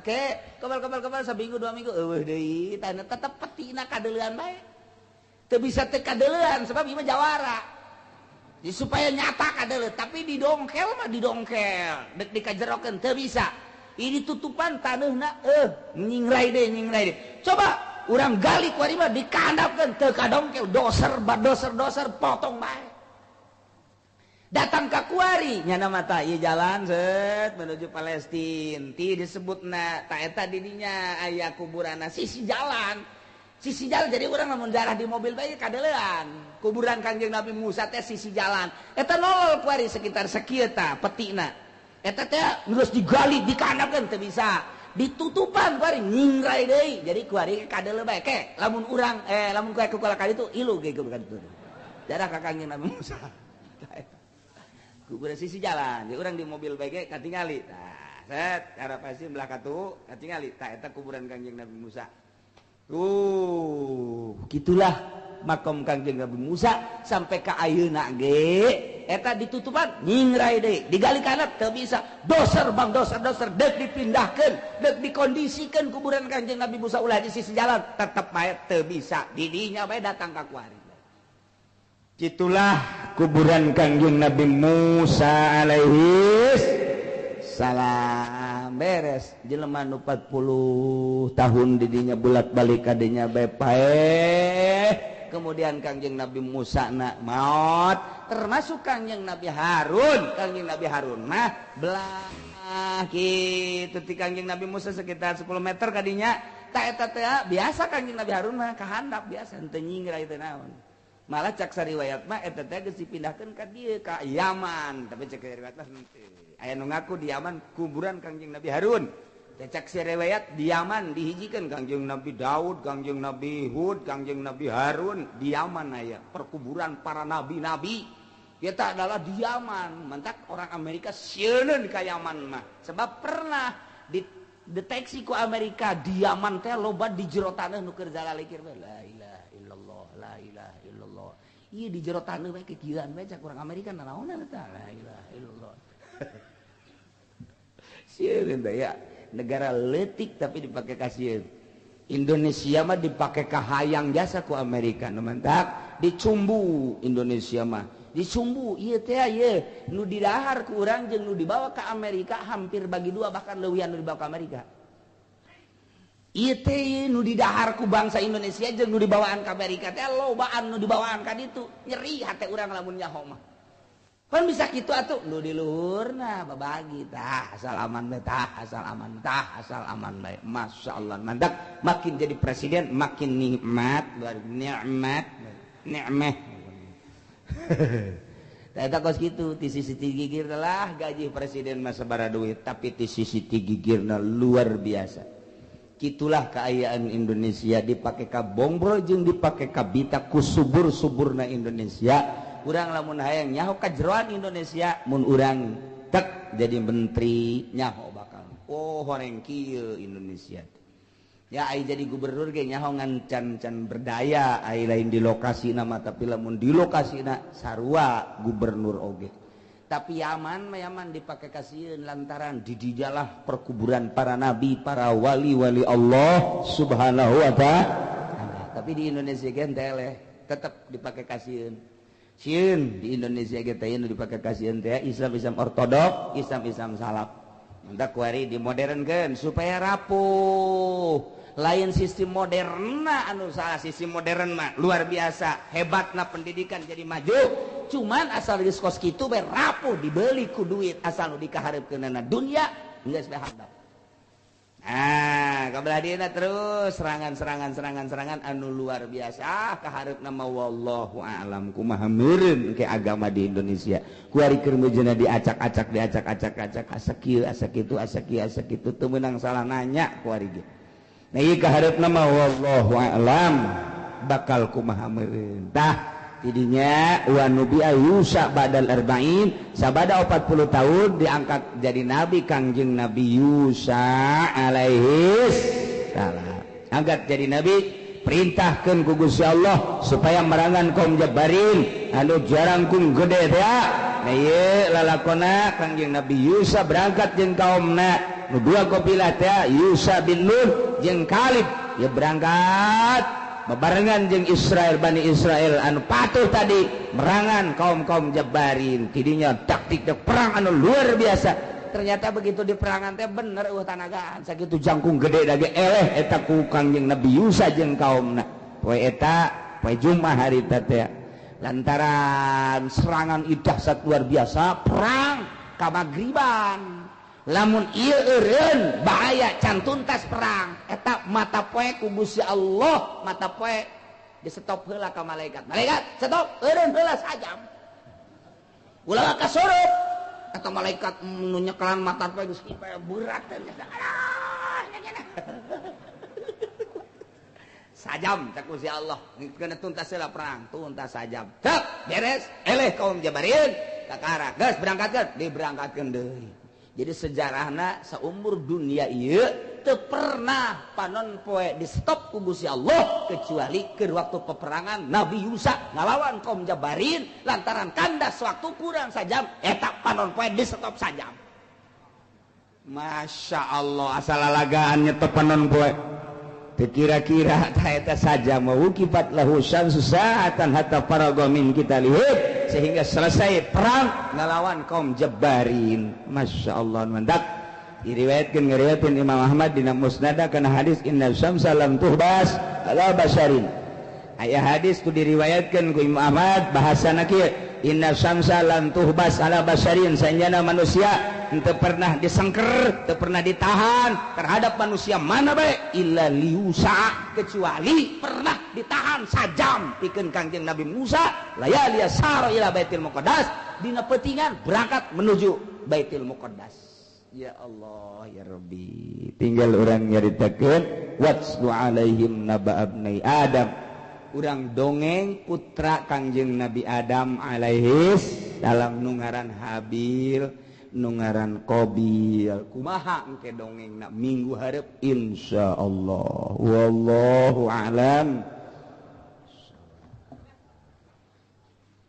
Speaker 2: ke kebal-kebal saminggu 2 minggu eueuh deui taneuh tetep petina kadeulean bae teu bisa teu kadeulean sebab ieu mah jawara. Jadi supaya nyata kadeuleu tapi didongkel mah didongkel dek dikajerokeun teu bisa. Ini tutupan taneuhna nyingrai deui coba urang gali ku ari mah dikandapkeun teu kadongkel doser badoser-doser potong bae. Datang ka kuari nyana mata ieu jalan set menuju Palestina ti disebutna ta eta didinya aya kuburanna sisi jalan jadi urang lamun jarah di mobil bae kadeulean kuburan Kangjeng Nabi Musa teh sisi jalan eta nolol kuari sekitar sakieu tah petina eta teh geus digali dikandapkeun teu bisa ditutupan kuari nyingrai deui jadi kuari kadeuleu bae ke lamun urang lamun kuari ku ka ditu ilu ge ka ditu jarah ka Kangjeng Nabi Musa kuburan sisi jalan jadi orang di mobil bae katingali tah set cara pasti belah katu katingali tah eta kuburan Kangjeng Nabi Musa. Gitulah makom Kangjeng Nabi Musa sampai ka ayeuna ge eta ditutupan nyingrai deui digali kana teu bisa doser bang doser deuk dipindahkeun deuk dikondisikeun kuburan Kangjeng Nabi Musa ulah di sisi jalan tetep bae teu bisa didinya bae datang ka kuari. Itulah kuburan Kangjeng Nabi Musa alaihi salam. Beres jelema nu 40 tahun didinya bolak-balik kadinya bae paeh. Kemudian Kangjeng Nabi Musa na maot termasuk Kangjeng Nabi Harun. Kangjeng Nabi Harun mah belah kitu ti Kangjeng Nabi Musa sekitar 10 meter kadinya ta eta teh biasa Kangjeng Nabi Harun mah kahandap biasa henteu nyingrai teh naon. Malah cak sariwayat mah eta teh geus dipindahkeun ka dieu ka Yaman, tapi cak riwayat mah henteu. Aya nu ngaku di Yaman kuburan Kangjeng Nabi Harun. Teh cak sariwayat di Yaman dihijikeun Kangjeng Nabi Daud, Kangjeng Nabi Hud, Kangjeng Nabi Harun di Yaman aya perkuburan para nabi-nabi. Eta adalah di Yaman. Mantak orang Amerika sieun ka Yaman mah. Sebab pernah dideteksi ku Amerika di Yaman teh loba di jero taneuh nu keur zalalikir bae. La ilaha illallah, la ilaha illallah. Ieu di jero taneuh bae kekieuan bae cak urang Amerika nanaonan eta la ilaha illallah. Sieun teh ya, negara leutik tapi dipake kasieun. Indonesia mah dipake kahayang jasa ku Amerika nu mantak dicumbu Indonesia mah. Dicumbu ieu teh ieu nu didahar ku urang jeung nu dibawa ka Amerika hampir bagi dua bahkan leuwihan nu dibawa ka Amerika. Ieu teh nu didahar ku bangsa Indonesia jeung nu dibawaan ka Amerika teh lobaan nu dibawaan ka ditu. Nyeri hate urang lamun nyaho mah. Kan bisa kitu atuh nu di luhurna babagi tah asal aman bae tah asal aman tah asal aman bae. Masyaallah mandak makin jadi presiden makin nikmat luar nikmat nikmah. Eta kos kitu ti sisi ti gigir lah gaji presiden mah sabaraha duit tapi ti sisi ti gigirna luar biasa. Kitulah keayaan Indonesia dipake ka bongbro jeung dipake ka bita ku subur-suburna Indonesia. Urang lamun hayang nyaho kajeroan Indonesia mun urang tek jadi menteri nyaho bakal. Oh horeng kieu Indonesia. Ya ai jadi gubernur ge nyaho ngan can-can berdaya ai lain di lokasi nama tapi lamun di lokasina sarua gubernur oge. Tapi Yaman mah Yaman dipake kasieun lantaran didijalah perkuburan para nabi, para wali-wali Allah Subhanahu wa ta'ala. Tapi di Indonesia ge teh tetep dipake kasieun. Sieun di Indonesia ge teh nu dipake kasieun teh Islam-Islam ortodok, Islam-Islam salaf. Mentak kuari dimodernkeun supaya rapuh. Lain sistem moderna anu salah, sistem modern mah luar biasa hebatna, pendidikan jadi maju, cuman asal geus kos kitu bae rapuh dibeli ku duit, asal nu dikahareupkeunana dunya geus bae handap. Nah, kabelah dieuna terus serangan serangan serangan serangan anu luar biasa kahareupna mah, wallahu a'lam kumaha meureun ke agama di Indonesia. Kuari keur meujeuhna diacak-acak, diacak-acak-acak, asa kieu asa kitu, asa kieu asa kitu, teu meunang salah nanya kuari ge. Nah, ieu kahareupna mah wallahu a'lam bakal kumaha meureun. Tah, tidinya wa nubi'a Yusa badal arba'in, sabada 40 tahun diangkat jadi nabi Kangjeng Nabi Yusa alaihis salam. Angkat jadi nabi, perintahkeun ku Gusti Allah supaya merangan kaum Jabarin anu jarangkung gede teh. Nah, ieu lalakona Kangjeng Nabi Yusa berangkat jeung kaumna nu dua kabilah teh, Yusa bin Nun jeung Kalib, ya berangkat bebarengan jeung Israel, Bani Israel anu patuh tadi, merangan kaum-kaum Jabarin. Tidinya taktik perang anu luar biasa. Ternyata begitu di perangan teh bener eueuh tanagaan, sakitu jangkung gede dage eleh eta ku Kangjeng Nabi Yusa jeung kaumna. Poe eta poe Jumat hari teh, lantaran serangan dahsyat luar biasa, perang kamagriban, lamun ieu eureun bahaya can tuntas perang eta mata poe ku Gusti Allah, mata poe di stop heula ka malaikat, malaikat stop eureun heula sajam, ulah kasurup. Eta malaikat nu nyekelan mata poe geus berat teh, sajam cak Gusti Allah kena tuntas heula perang, tuntas sajam cek beres eleh kaum Jabarin kakara geus berangkatkeun, diberangkatkeun deui. Jadi sejarahna seumur dunia ieu teu pernah panon poe di stop ku Gusti Allah kecuali ke waktu peperangan Nabi Yusa ngalawan kaum Jabarin, lantaran kandas waktu kurang sajam eta panon poe di stop sajam. Masya Allah, asal lalagaan nyetop panon poe teu kira-kira ta eta sajam wukifat lahu syamsu sa'atan hatta faraga min qitalihim, sehingga selesai perang ngelawan kaum Jabarin. Masya Allah, mantap. Diriwayatkeun, ngariwayatkeun Imam Ahmad dina Musnad kana hadis inna syamsa lam tuhbas ala basharin. Aya hadis ku diriwayatkeun ku Imam Ahmad bahasana kieu, inna syamsa lam tuhbas ala basharin, sanjana manusia henteu pernah disengker, teu pernah ditahan terhadap manusia mana bae illa liusa, kecuali pernah ditahan sajam pikeun Kangjeng Nabi Musa layali sara ila Baitul Muqaddas, dina peutingan berangkat menuju Baitul Muqaddas. Ya Allah ya Rabbi, tinggal urang nyaritakeun watslu alaihim naba abnai Adam, urang dongeng putra Kangjeng Nabi Adam alaihis salam nu ngaran Habil, nu ngaran Qabil. Kumaha engke dongengna minggu hareup insyaallah, wallahu a'lam.